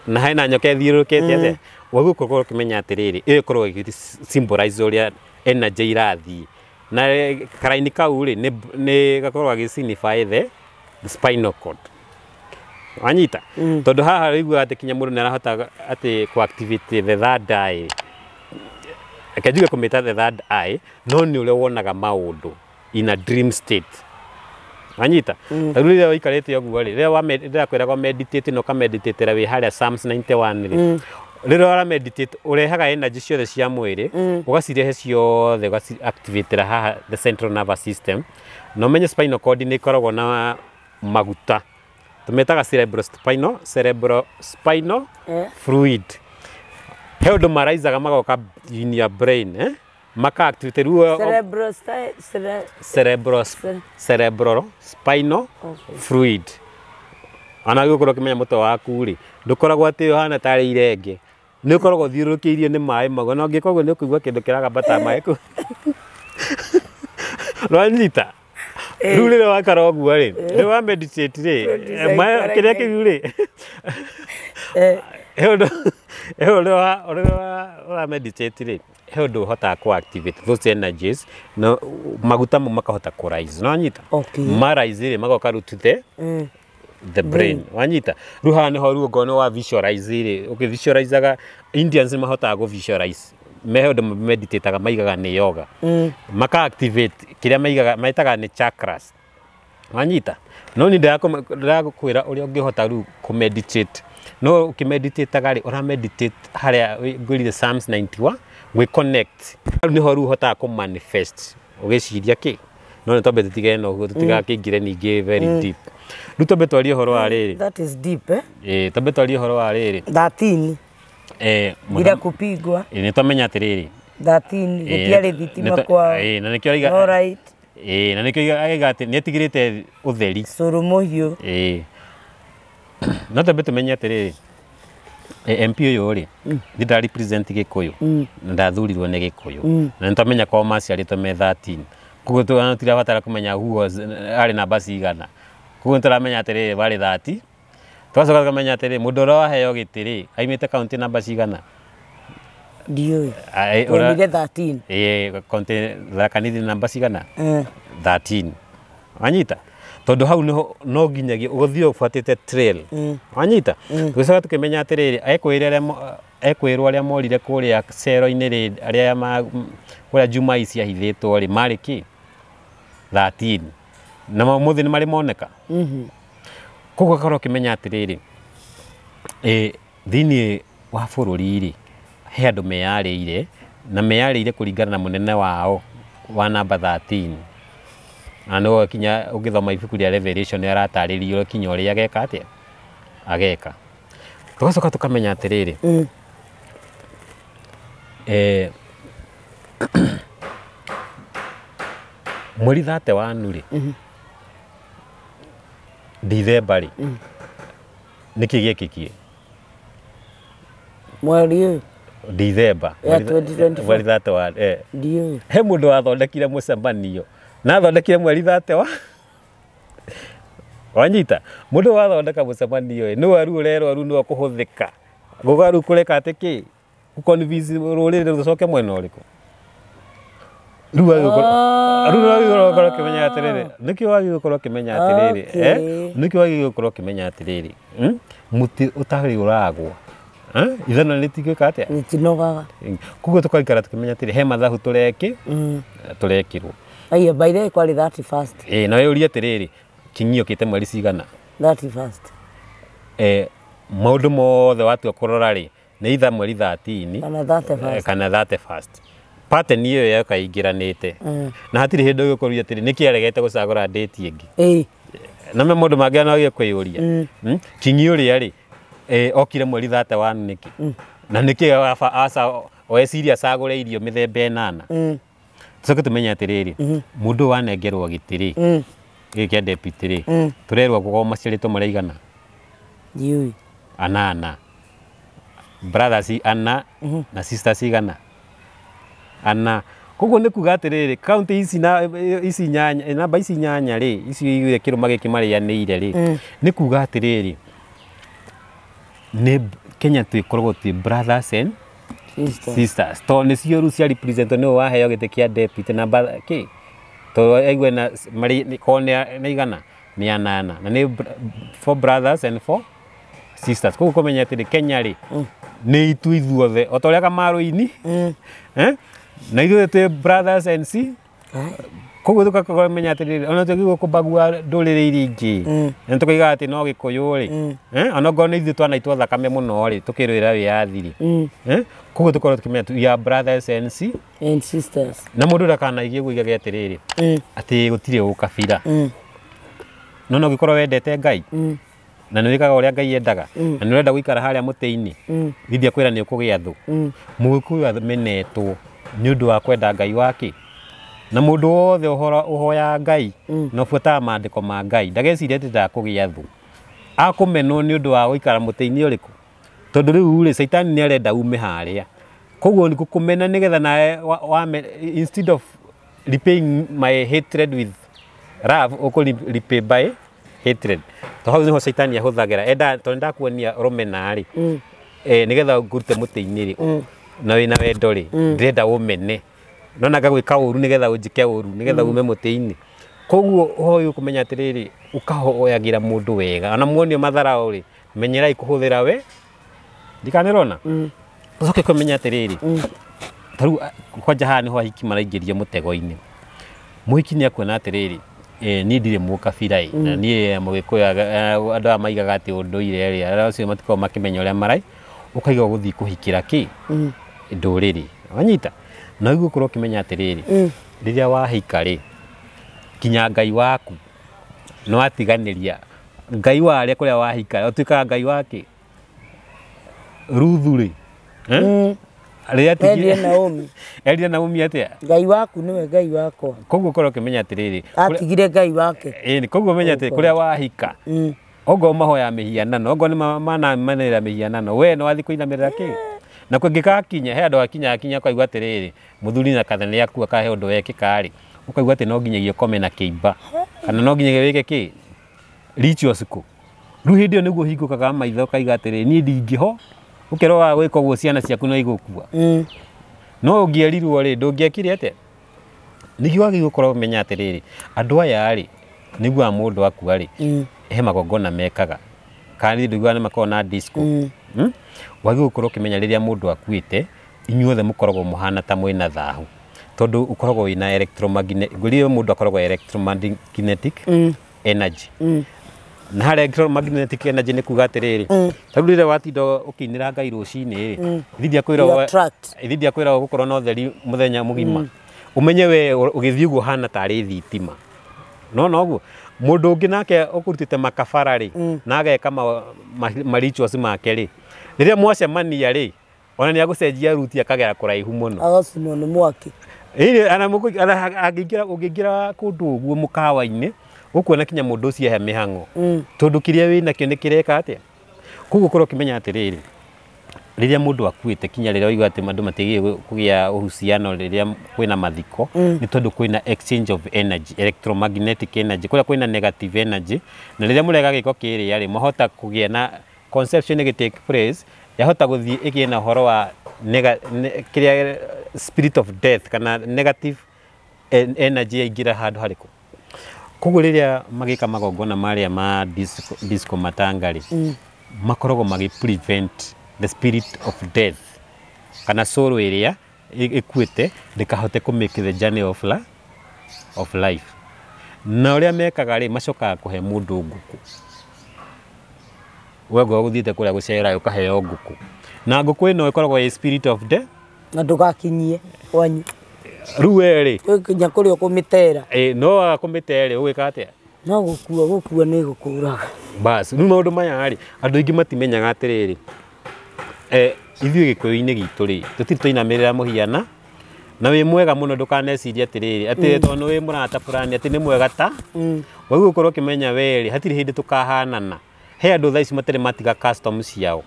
na hena nyoka ĩthiũrũrũkĩte atĩa, wagĩrĩirwo gũkorwo ũkĩmenya atĩrĩrĩ, ĩyo ĩkoragwo ĩgĩ symbolize ũrĩa energy irathiĩ. Na karaini kau rĩ nĩ gakoragwo gagĩ signify the spinal cord. Wanyita? Tondũ haha ũiguaga atĩ kinya mũndũ nĩ arahota atĩ kũ activate the third eye. Reke njuge kũmĩta the third eye, no nĩ ũrĩa wonaga maũndũ in a dream state. Wanyita? Ta rĩu rĩrĩa ũikarĩte ũguo rĩ, rĩrĩa ndĩrakwĩraga meditate na ũkameditatĩra wĩ harĩa Psalms 91 rĩ, Rĩrĩa ũra meditate ũrehaga energy ciothe cia mwĩrĩ, ũgacirehe ciothe, ũgaci activate haha the central nervous system. Na ũmenye spinal cord nĩ ĩkoragwo na maguta tũmetaga cerebrospinal fluid. He ũndũ maraizaga magoka in your brain, maka activate rĩu cerebrospinal fluid. Ona gũkorwo ũkĩmenya mũtwe waku rĩ ndũkoragwo atĩ ũhana tarĩ irenge, nĩ ũkoragwo ũthiũrũrũkĩirio nĩ maĩ maguo, na ũngĩka ũguo nĩ ũkũigua kĩndũ kĩragamba ta maĩ kũu. Nĩwanyita? Rĩu rĩrĩa wakara ũguo rĩ, rĩrĩa wa meditate rĩ, kĩrĩa kĩu rĩ, he ũndũ ũra meditate rĩ, he ũndũ ũhotaga kũ activate those energies, na maguta mau makahota kũ rise. Nĩwanyita? Ma rise rĩ, magoka rĩu to the brain. Wanyita? Rĩu haha nĩho rĩu okorwo nĩ wa visualize rĩ, ũkĩ visualizaga, Indians nĩ mahotaga kũ visualize. Mehe ũndũ meditataga maigaga nĩ yoga. Maka activate kĩrĩa maigaga metaga nĩ chakras. Wanyita? No ni ndĩrakwĩra ũrĩa ũngĩhota rĩu kũ meditate. No ũkĩmeditataga rĩ, ũra meditate harĩa ngwĩrire Psalms 91, gwĩ connect. Rĩu nĩho rĩu ũhotaga kũ manifest. Ũgĩciria kĩ? No nĩ twambe tũtigane na ũguo, tũtigakĩingĩre ningĩ very deep. Rĩu twambe twarie ũhoro wa rĩrĩ. That is deep, eh? Twambe twarie ũhoro wa rĩrĩ. 13. Bila kupigwa. Nĩ twamenya atĩrĩrĩ. 13 gũtiarĩ thitima kwao. Na nĩkĩo aiga. No right. Na nĩkĩo aiga atĩ nĩ etigĩrĩte ũtheri. Cũrũ mũhiũ. No twambe tũmenye atĩrĩrĩ. MP ũyũ rĩ, nĩ nda represent Gĩkũyũ. Na ndathurirwo nĩ Gĩkũyũ. Na nĩ twamenya kwao maciarĩtwo me 13. Koguo tũtirabatara kũmenya who was arĩ namba cigana. Koguo nĩtũramenya atĩrĩrĩ warĩ 30. Tũgacoka tũkamenya atĩrĩrĩ mũndũ ũrĩa waheo gĩtĩ rĩ, aimĩte kaũntĩ namba cigana? Ndiũĩ. Tuonire 13. Kaũntĩ Tharaka Nithi namba cigana? 13. Wanyita? Tondũ hau nĩho no nginyagia ũgũthiĩ ũbuatĩte trail. Wanyita? Tũgĩcoka tũkĩmenya atĩrĩrĩ ekwĩrwo arĩa morire kũrĩa cero-inĩ rĩ, arĩa kũrĩa Jumai ciahithĩtwo rĩ, marĩ kĩ? 13. Na ũmũthĩ nĩ marĩ moneka. Koguo ũgakorwo ũkĩmenya atĩrĩrĩ, thĩiniĩ wa bũrũri rĩ, he andũ meyarĩire, na meyarĩire kũringana na mũnene wao wa namba 13. Na nĩwe kinya ũngĩthoma ibuku rĩa Revelation nĩ aratarĩrio kinya ũrĩa ageka atĩa? Ageka. Tũgacoka tũkamenya atĩrĩrĩ, mweri 31 rĩ, Dithemba rĩ, nĩkĩ gĩekĩkie? Mweri ũyũ? Dithemba. Ya 2024. Mweri 31. Ndiũĩ. He mũndũ wathondekire mũcemanio. Na athondekire mweri 31. Wanyita? Mũndũ wathondeka mũcemanio ĩ, nĩwe rĩu ũrerwo rĩu nĩwe ũkũhũthĩka. Gũka rĩu kũreka atĩ kĩ? Gũ-convince rũrĩrĩ rũcoke mwena ũrĩkũ? Rĩu wagĩrĩirwo gũkorwo ũkĩmenya atĩrĩrĩ, nĩkĩo wagĩrĩirwo gũkorwo ũkĩmenya atĩrĩrĩ, nĩkĩo wagĩrĩirwo gũkorwo ũkĩmenya atĩrĩrĩ, mũtĩ ũtarĩ ũragwa, ithanwa rĩtingĩka atĩa? Rĩtinogaga. Koguo tũkaikara tũkĩmenya atĩrĩ, he mathabu tũrekĩrwo. Aiya, by the way kwarĩ 31st. Na wĩyũrie atĩrĩrĩ, Kĩng'i okĩte mweri cigana? 31st. Maũndũ mothe watua kũrora rĩ, nĩ itha mweri 13 kana 31st. Kana 31st. Pattern ĩyo yoka ĩingĩranĩte. Na hatirĩ hĩndĩ ũgĩkorwo atĩrĩ nĩkĩ aregete gũcagũra date ĩngĩ. Na me mũndũ mangĩ no kwĩyũria. Kĩng'i ũrĩa rĩ, okire mweri 31 nĩkĩ? Na nĩkĩ eciria acagũre irio mĩthemba ĩnana? Tũcoke tũmenye atĩrĩrĩ, mũndũ wanengerwo gĩtĩ rĩ, gĩkĩ kĩa deputy rĩ, tũrerwo gũkorwo maciarĩtwo marĩ aigana? Ndiũĩ. Anana. Brothers ana na sisters igana? Ana. Koguo nĩ kuga atĩrĩrĩ, kaunti ici na ici nyanya, namba ici nyanya rĩ, ici igĩrĩ kĩrũma gĩkĩ marĩanĩire rĩ, nĩ kuga atĩrĩrĩ, nĩ Kenya twĩkoragwo twĩ brothers and sisters. Tondũ nĩcio rĩu cia represent nĩwe waheo gĩtĩ kĩa deputy namba kĩ? Tondũ aigue na marĩ korwo nĩ igana nĩ anana, na nĩ 4 brothers and 4 sisters. Koguo kũmenya atĩrĩ Kenya rĩ, nĩ itu ithuothe o ta ũrĩa Kamarũ-inĩ, na ithuothe twĩ brothers and Koguo tugakorwo menya atĩrĩrĩ, ona tũgĩgwo kũbagua ndũrĩrĩ iria ingĩ na tũkoiga atĩ no Gĩkũyũ rĩ, ona okorwo nĩ ithuĩ twanaitwo thakame mũno rĩ, tũkĩrũĩra wĩyathi rĩ, koguo tũkorwo tũkĩmenya we are brothers and sisters. Na mũndũ ndakanaigie gwĩigage atĩrĩrĩ atĩ gũtirĩ ũkabira. No no ũngĩkorwo wendete Ngai na nĩ wĩkaga ũrĩa Ngai endaga na nĩ ũrenda gũikara harĩa mũtĩ-inĩ, githia kwĩra nĩ ũkũgĩa thũ. Mũgĩkũyũ amenetwo nĩ ũndũ wa kwenda Ngai wake. Na mũndũ wothe ũhoyaga Ngai na ũbuataga maandĩko ma Ngai ndagecirie atĩ ndakũgĩa thũ. Akũmenwo nĩ ũndũ wa gũikara mũtĩ-inĩ ũrĩkũ? Tondũ rĩu rĩ, Caitani nĩ arenda ume harĩa. Koguo nĩ gũkũmena nĩgetha nawe instead of repaying my hatred with love, ũkũ repay by hatred. To hau nĩho Caitani ahũthagĩra. Enda tondũ ndakuonia rũmena rĩ, nĩgetha ngũrute mũtĩ-inĩ rĩ, na wĩna wendo rĩ, ndĩrenda ũmene. No na ngagwĩka ũru nĩgetha ũnjĩke ũru nĩgetha ume mũtĩ-inĩ. Koguo ũhoro ũkũmenya atĩrĩrĩ, ũkahoyagĩra mũndũ wega. Ona muonio matharao rĩ, menyerai kũhũthĩra we. Ndikanĩrona? Ũcoke kũmenya atĩrĩrĩ, ta rĩu kwanja haha nĩho ahiki maraingĩrio mũtego-inĩ. Mũhiki nĩ akuona atĩrĩrĩ, niĩ ndirĩ mũkabira ĩ, na niĩ Mũgĩkũyũ, andũ aya maigaga atĩ ũndũire rĩ, arĩa acio matikoragwo makĩmenya ũrĩa marai, ũkaiga ũgũthiĩ kũhikĩra kĩ? Ndũrĩrĩ. Wanyita? Na ũguo ũkorwo ũkĩmenya atĩrĩrĩ, rĩrĩa wahika rĩ, kinya Ngai waku nĩ watiganĩria Ngai wa arĩa kũrĩa wahika, ũtuĩkaga Ngai wake. Ruthu rĩ, rĩrĩa Erire Naomi. Erire Naomi atĩa? Ngai waku nĩwe Ngai wakwa. Koguo ũkorwo ũkĩmenya atĩrĩrĩ, atigire Ngai wake. Ĩni, koguo ũmenye atĩ kũrĩa wahika, ongorwo mahoya mĩhianano, ongorwo nĩ manamanĩrĩra mĩhianano, we nĩ wathiĩ kũinamĩrĩra kĩ? Na kũngĩgakinya, he andũ akinya akinya ũkaigua atĩrĩrĩ, mũthuri na katha nĩ akua kahe ũndũ wekĩka rĩ, ũkaigua atĩ no nginyagia ũkome na kĩimba, kana no nginyagia wĩke kĩ? Rituals kũ? Rĩu hĩndĩ ĩyo nĩguo ũhingũkaga maitho ũkaiga atĩrĩrĩ, niĩ ndingĩho, ũkerwo waga gwĩka ũguo ciana ciaku no igũkua. No ũngĩerirwo rĩ, ndũngĩekire atĩa? Nĩkĩo wagĩrĩirwo gũkorwo ũmenya atĩrĩrĩ, andũ aya rĩ, nĩguo mũndũ akua rĩ, he magongona mekaga. Kana niĩ ndũiguaga nĩ makoragwo na disco. Wagĩrĩirwo gũkorwo ũkĩmenya rĩrĩa mũndũ akuĩte, inyuothe mũkoragwo mũhana ta mwĩna thahu. Tondũ ũkoragwo wĩna electromagnetic, ngwĩrire mũndũ akoragwo electromagnetic energy. Na harĩa electromagnetic energy nĩ kuga atĩrĩrĩ, ta rĩu rĩrĩa watinda ũkĩinĩra Ngai rũcinĩ rĩ, ithindia kwĩra gũkorwo na ũtheri mũthenya mũgima. Ũmenye we ũgĩthiĩ ũguo ũhana tarĩ thitima. No noguo mũndũ ũngĩ nake ũkũrutĩte makabara rĩ, na ageka ma rituals make rĩ, rĩrĩa mwacemania rĩ, ona nĩ agũcenjia ruti akagera kũraihu mũno. Agacinwo nĩ mwaki. Ĩĩ, ana angĩingĩra, ũngĩingĩra kũndũ ũguo mũkawa-inĩ, ũkuona kinya mũndũ ũcio ehe mĩhang'o. Tondũ kĩrĩa wĩnakĩo nĩ kĩreka atĩa? Koguo ũkorwo ũkĩmenya atĩrĩrĩ, rĩrĩa mũndũ akuĩte, kinya rĩrĩa ũigua atĩ andũ matiagĩrĩirwo kũgĩa uhusiano rĩrĩa kwĩna mathiko, nĩ tondũ kwĩna exchange of energy, electromagnetic energy, kũrĩa kwĩna negative energy, na rĩrĩa mũreka gĩko kĩrĩa rĩ, mwahota kũgĩa na conception ĩgĩ take place, yahota gũthiĩ ĩgĩe na ũhoro wa kĩrĩa spirit of death kana negative energy yaingĩra handũ harĩkũ. Koguo rĩrĩa magĩka magongona marĩa ma disco matanga rĩ, makoragwo magĩ prevent the spirit of death kana soul ĩrĩa ĩkuĩte ndĩkahote kũ make the journey of life. Na ũrĩa mekaga rĩ, macokaga kũhe mũndũ ngũkũ. We ngorwo ũthiĩte kũrĩa gũcera ũkaheo ngũkũ. Na ngũkũ ĩno ĩkoragwo ĩ spirit of death. Na ndũgakinyie kwanyu. Rĩu we rĩ, Ũgĩkinya kũrĩa ũkũmĩtera. No waga kũmĩte rĩ, ũgwĩka atĩa? No gũkua, gũkua nĩ gũkũraga. Bas, rĩu maũndũ maya rĩ, andũ aingĩ matimenyaga atĩrĩrĩ, ithuĩ Gĩkũyũ-inĩ gitũ rĩ, tũtirĩ twainamĩrĩra mũhiana, na wĩ mwega mũno ndũkanecirie atĩrĩrĩ, atĩ tondũ wĩ mũrata fulani, atĩ nĩ mwega ta, wagĩrĩirwo gũkorwo ũkĩmenya we rĩ, hatirĩ hĩndĩ tũkahanana. He andũ thaa ici matarĩ matiga custom ciao.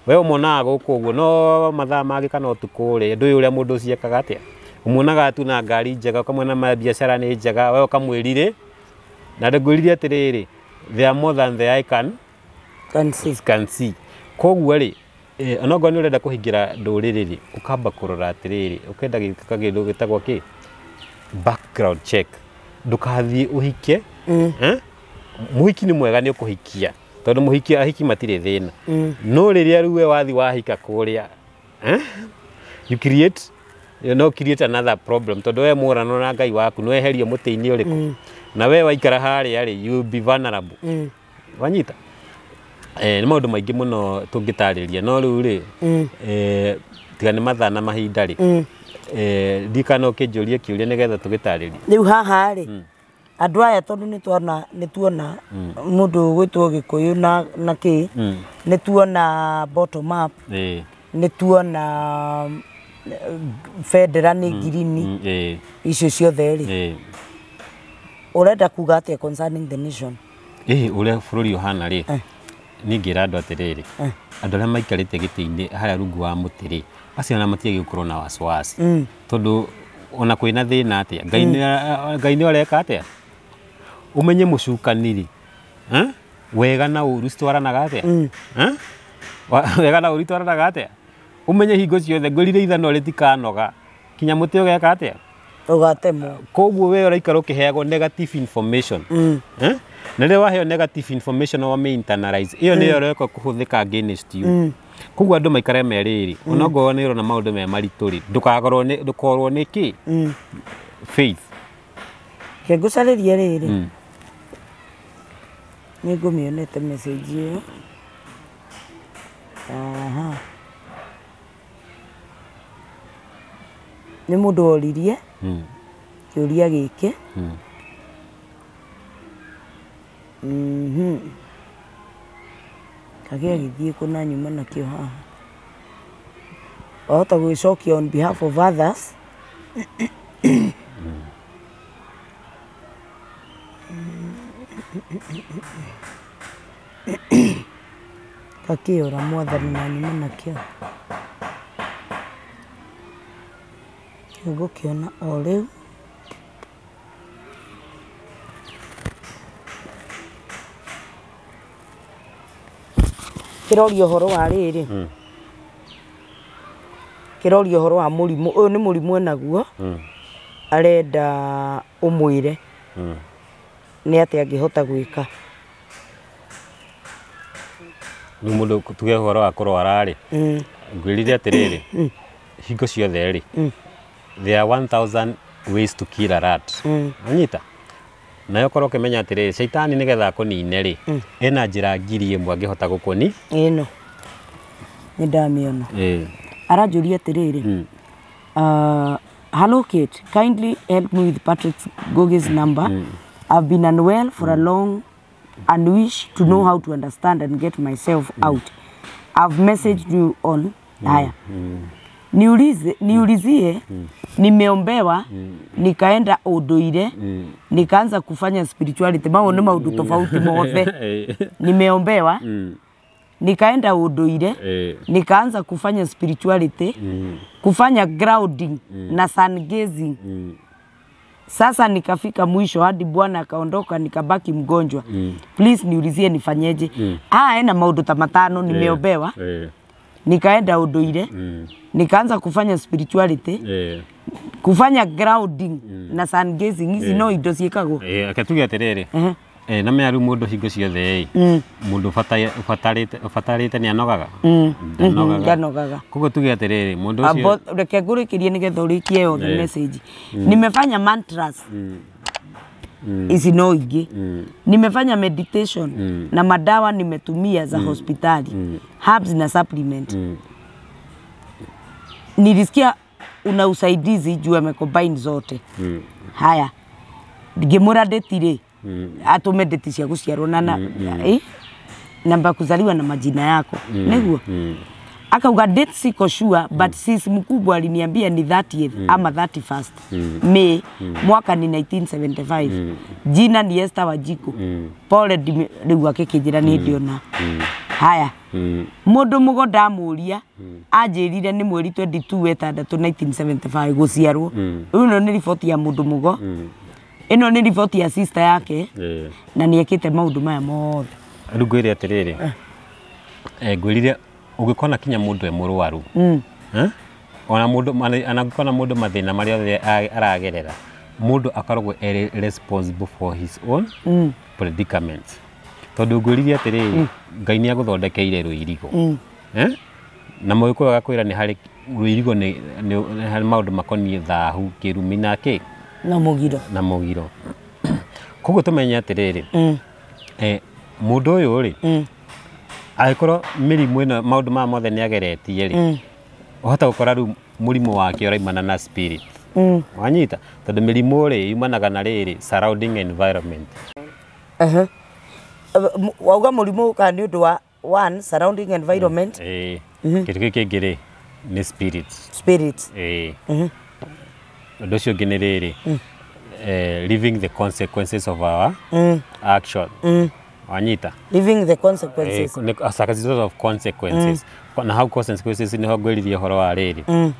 We ũmonaga gũkũ ũguo, no mathaa mangĩ kana ũtukũ rĩ, ndũĩ ũrĩa mũndũ ũcio ekaga atĩa. Ũmuonaga tu na ngari njega, ũkamwona mabiacara nĩ njega, we ũkamwĩrire, na ndĩngwĩrire atĩrĩrĩ, they are more than the eye can see. Can see. Koguo rĩ, onokorwo nĩ ũrenda kũhingĩra ndũrĩrĩ rĩ, ũkamba kũrora atĩrĩrĩ, ũkenda gwĩka kĩndũ gĩtagwo kĩ? Background check. Ndũkathiĩ ũhike, Mũhiki nĩ mwega nĩ ũkũhikia, tondũ mũhiki ahiki matirĩ thĩna. No rĩrĩa rĩu we wathiĩ wahika kũrĩa, you create You no create another problem tondu we murano na Ngai waku no eherio muti-ini uriku na we waikara haria ri you be vulnerable. Wanyita ni maundu maingi muno tungitariria no riu ri tiga ni mathaa na mahinda ri ndikana ukinjurie kiuria nigetha tugitaririe riu haha ri andu aya tondu ni tuona mundu gwitwo Gikuyu na ki ni tuona bottom up ni tuona federa ni girini icio ciothe ri urenda kuga atia concerning the nation? Uria bururi uhana ri ningira andu atiriri andu aria maikarite giti-ini haria rungu wa muti ri acio ona matiagi gukorwo na wasiwasi tondu ona kwina thina atia Ngai ni areka atia umenye mucukani ri wega na uru citwaranaga atia wega na uru itwaranaga atia umenye hingo ciothe ngwirire ithanwa ritikanoga kinya muti ugeka atia ugatemwo koguo we uraikara ukiheagwo negative information na rĩrĩa waheo negative information wa me internalize iyo niyo ũreka kũhũthĩka against you koguo andũ maikare merĩrĩ onongorwo nĩ ũrona maũndũ me maritũ rĩ ndũkakorwo nĩ ndũkorwo nĩ kĩ faith kĩngũcarĩria rĩrĩ nĩ ngũmĩonete message ĩyo aha nĩ mũndũ oririe kĩũria gĩkĩ kagĩa gĩthiĩ kũna nyuma nakĩo haha wahota gwĩcokia on behalf of others. Kakĩora mwathani na nyuma nakĩo ngũkĩona o rĩu. Kĩroria ũhoro wa rĩrĩ kĩroria ũhoro wa mũrimũ ũyũ nĩ mũrimũ enaguo arenda ũmwĩre nĩ atĩa angĩhota gwĩka. Rĩu mũndũ tuge ũhoro wa kũrwara rĩ ngwĩrire atĩrĩrĩ hingo ciothe rĩ there are 1000 ways to kill a rat. Anyita nayo korwo ũkĩmenya atĩrĩrĩ caitani nĩgetha akũnine rĩ ena njĩra 1000 angĩhota gũkũni ĩno nĩ ndamĩona aranjũria atĩrĩrĩ hello Kate, kindly help me with Patrick Goge's number. I've been unwell for a long and wish to know how to understand and get myself out. I've messaged you on haya niulizie nimeombewa nikaenda uduire nikaanza kufanya spirituality mawo ni maundu tofauti mothe nimeombewa nikaenda uduire nikaanza kufanya spirituality kufanya grounding na sun gazing. Sasa nikafika mwisho hadi Bwana akaondoka nikabaki mgonjwa. Please niulizie nifanyeje. Ena maundu ta matano nimeombewa nikaenda uduire nikaanza kufanya spirituality kufanya grounding na sun gazing ici no indo ciĩkagwo aketuge atiriri na mea riu mundu hingo ciothe mundu ubatarite ni anogaga ndanogaga koguo tuge atiriri mundu ucio reke ngũrĩkĩrie nigetha ũrĩkie yothe message. Nimefanya mantras ici no ingĩ nimefanya meditation na madawa nimetumia za hospitali herbs na supplement. Nilisikia una usaidizi juu amecombine zote. Haya ngĩmũra ndĩtirĩ atume ndĩti cia gũciarwo na namba kuzaliwa na majina yako nĩguo akauga date siko sure but sis mkubwa aliniambia ni 30th ama 31st May mwaka ni 1975 jina ni Esther Wanjiku pole rĩu akĩkĩnjĩra nĩ ndiona haya mũndũ mũgo ndamũria anjĩrire nĩ mweri 22 wetandatũ 1975 gũciarwo. Rĩu ĩno nĩ riboti ya mũndũ mũgo ĩno nĩ riboti ya sister yake na nĩ ekĩte maũndũ maya mothe. Rĩu ngwĩre atĩrĩrĩ ngwĩrire ũngĩkona kinya mũndũ e mũrwaru ona mũndũ anangĩkona mũndũ mathĩna marĩa othe aragerera mũndũ akoragwo e responsible for his own predicament tondu ngwĩrire atĩrĩrĩ Ngai nĩ agũthondekeire rũirigo na mũgĩkũyũ agakwĩra nĩ harĩ Rũirigo nĩ harĩ maũndũ makoniĩ thahu, kĩrumi na kĩ na mũgiro. Na mũgiro. Koguo tũmenye atĩrĩrĩ, mũndũ ũyũ rĩ, angĩkorwo mĩrimũ ĩno maũndũ maya mothe nĩ ageretie rĩ, ũhota gũkora rĩu mũrimũ wake ũraimana na spirit. Wanyita? Tondũ mĩrimũ rĩ yumanaga na rĩrĩ surrounding environment. Wauga mũrimũ ũkaga nĩ ũndũ wa one surrounding environment. Kĩndũ gĩkĩ kĩngĩ rĩ nĩ spirits. Spirits. Ũndũ ũcio ũngĩ nĩ rĩrĩ, living the consequences of our action. Wanyita? Living the consequences. As a result of consequences. Na hau consequences nĩho ngwĩririe ũhoro wa rĩrĩ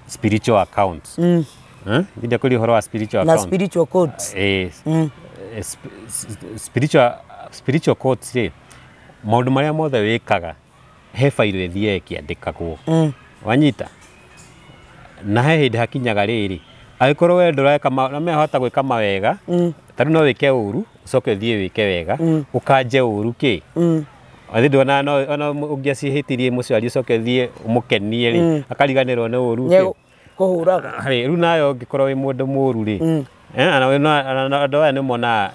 spiritual accounts. Ndĩrenda kwĩria ũhoro wa spiritual na account. Spiritual codes. Spiritual codes rĩ, maũndũ marĩa mothe wĩkaga he bairo ĩthiaga ĩkĩandĩkagwo. Wanyita? Na he hĩndĩ hakinyaga rĩrĩ, angĩkorwo we ndũreka na mehota gwĩka mawega, ta rĩu no wĩke ũru ũcoke ũthiĩ wĩke wega, ũkanje ũru kĩ athi ndona no ona ũngĩacihĩtirie mũciari ũcoke ũthiĩ ũmũkenie rĩ, akariganĩrwo nĩ ũru kĩ kũhũraga. Rĩu nayo ũngĩkorwo wĩ mũndũ mũru rĩ, andũ aya nĩ monaga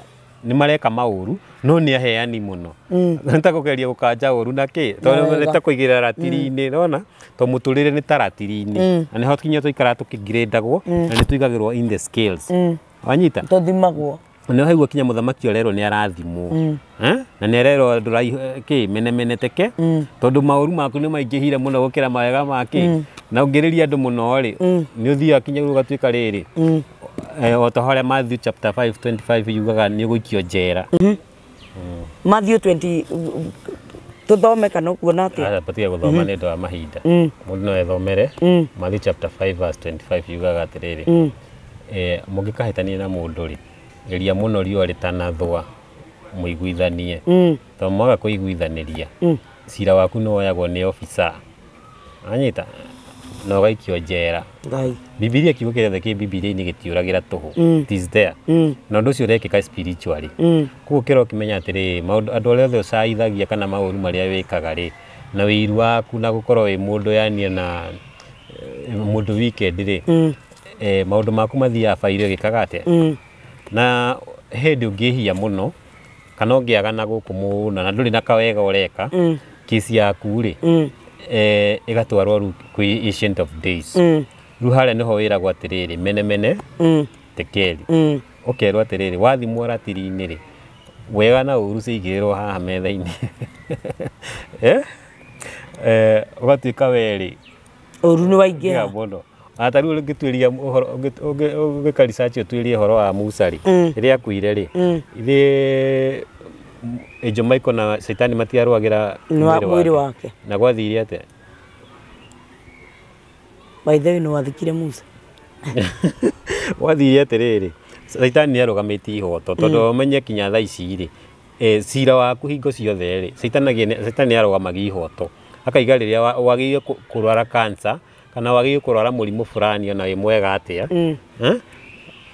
nĩ mareka maũru no nĩ aheani mũno. Nĩ ta kũgeria gũkanja ũru na kĩ, tondũ nĩ ta kũigĩrĩra ratiri-inĩ, nĩwona? Tondũ mũtũrĩre nĩ ta ratiri-inĩ, na nĩho kinya tũikaraga tũkĩngirĩndagwo na nĩ tũigagĩrwo in the scales. Wanyita? Tũthimagwo. Nĩ haigua kinya mũthamaki ũrerwo nĩ arathimwo, na nĩ arerwo kĩ menemene teke, tondũ maũru maku nĩ maingĩhire mũno gũkĩra mawega make, na ũngĩrĩria andũ mũno rĩ, nĩ ũthiaga kinya ũgatuĩka rĩrĩ o ta harĩa Matthew chapter 5:25 yugaga nĩ ũgũikio njera. Matthew 20 tuthome kana ũkuona atĩa? Batiĩ gũthoma nĩ ũndũ wa mahinda. Mũndũ no ethomere Matthew chapter 5 verse 25 yugaga atĩrĩrĩ, mũngĩkahĩtania na mũndũ rĩ, geria mũno riũa rĩtanathũa mũiguithanie, tondũ mwaga kũiguithanĩria cira waku nĩ woyagwo nĩ officer. Anyita? Na ũgaikio njera. Bibilia kiugo kĩrĩa kĩ Bibilia-inĩ gĩtiũragĩra tũhũ. It is there. Na ũndũ ũcio ũrekĩka spiritually. Koguo kĩro ũkĩmenya atĩrĩrĩ, maũndũ andũ arĩa othe ũcaithagia kana maũru marĩa wĩkaga rĩ, na wĩiru waku na gũkorwo wĩ mũndũ yani na mũndũ weekend rĩ, maũndũ maku mathiaga bairo ĩgĩkaga atĩa? Na hĩndĩ ũngĩhia mũno kana ũngĩaga na gũkũ mũno na ndũrĩ na kawega ũreka, kesi yaku rĩ ĩgatwarwo rĩu kwĩ Ancient of Days. Rĩu harĩa nĩho wĩragwo atĩrĩrĩ, mene mene tekeli. Ũkerwo atĩrĩrĩ, wathimwo ratiri-inĩ rĩ, wega na ũru ciigĩrĩrwo haha metha-inĩ. Ũgatuĩka we rĩ, ũru nĩ waingĩha mũno. Ta rĩu ũngĩtuĩria ũhoro, ũngĩka research ũtuĩrie ũhoro wa Musa rĩ, rĩrĩa akuire rĩ, ithe Angel Michael na Caitani matiarũagĩra mwĩrĩ wake. Na gwathire atĩa? By the way, nĩ wathikire Musa. Gwathire atĩrĩrĩ, Caitani nĩ arũgamĩtie ihoto, tondũ ũmenye kinya thaa ici rĩ, cira waku hingo ciothe rĩ, Caitani nĩ arũgamagia ihoto. Akaiga rĩrĩa wagĩrĩire kũrwara cancer kana wagĩrĩire kũrwara mũrimũ fulani ona wĩ mwega atĩa,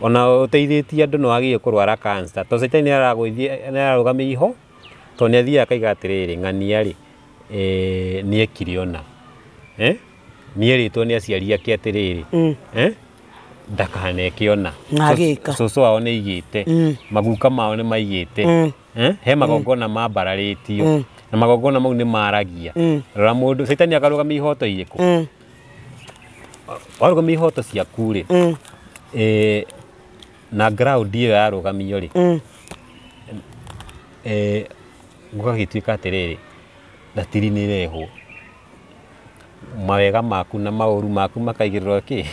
ona ũteithĩtie andũ nĩ wagĩrĩire kũrwara cancer, tondũ Caitani nĩ ararũgamia iho, tondũ nĩ athiaga akaiga atĩrĩrĩ, ng'ania rĩ, nĩ ekire ona, nĩ erĩtwo nĩ aciari ake atĩrĩrĩ, ndakaneke ona, cũcũ wao nĩ aigĩte, maguka mao nĩ maigĩte, he magongona mambararĩtio, na magongona mau nĩ maragia. Rora mũndũ, Caitani akarũgamia ihoto irĩkũ? Warũgamia ihoto ciaku rĩ, na ground ĩyo yarũgamio rĩ, gũgagĩtuĩka atĩrĩrĩ, ratiri nĩ ĩrehwo, mawega maku na maũru maku makaigĩrĩrwo kĩ?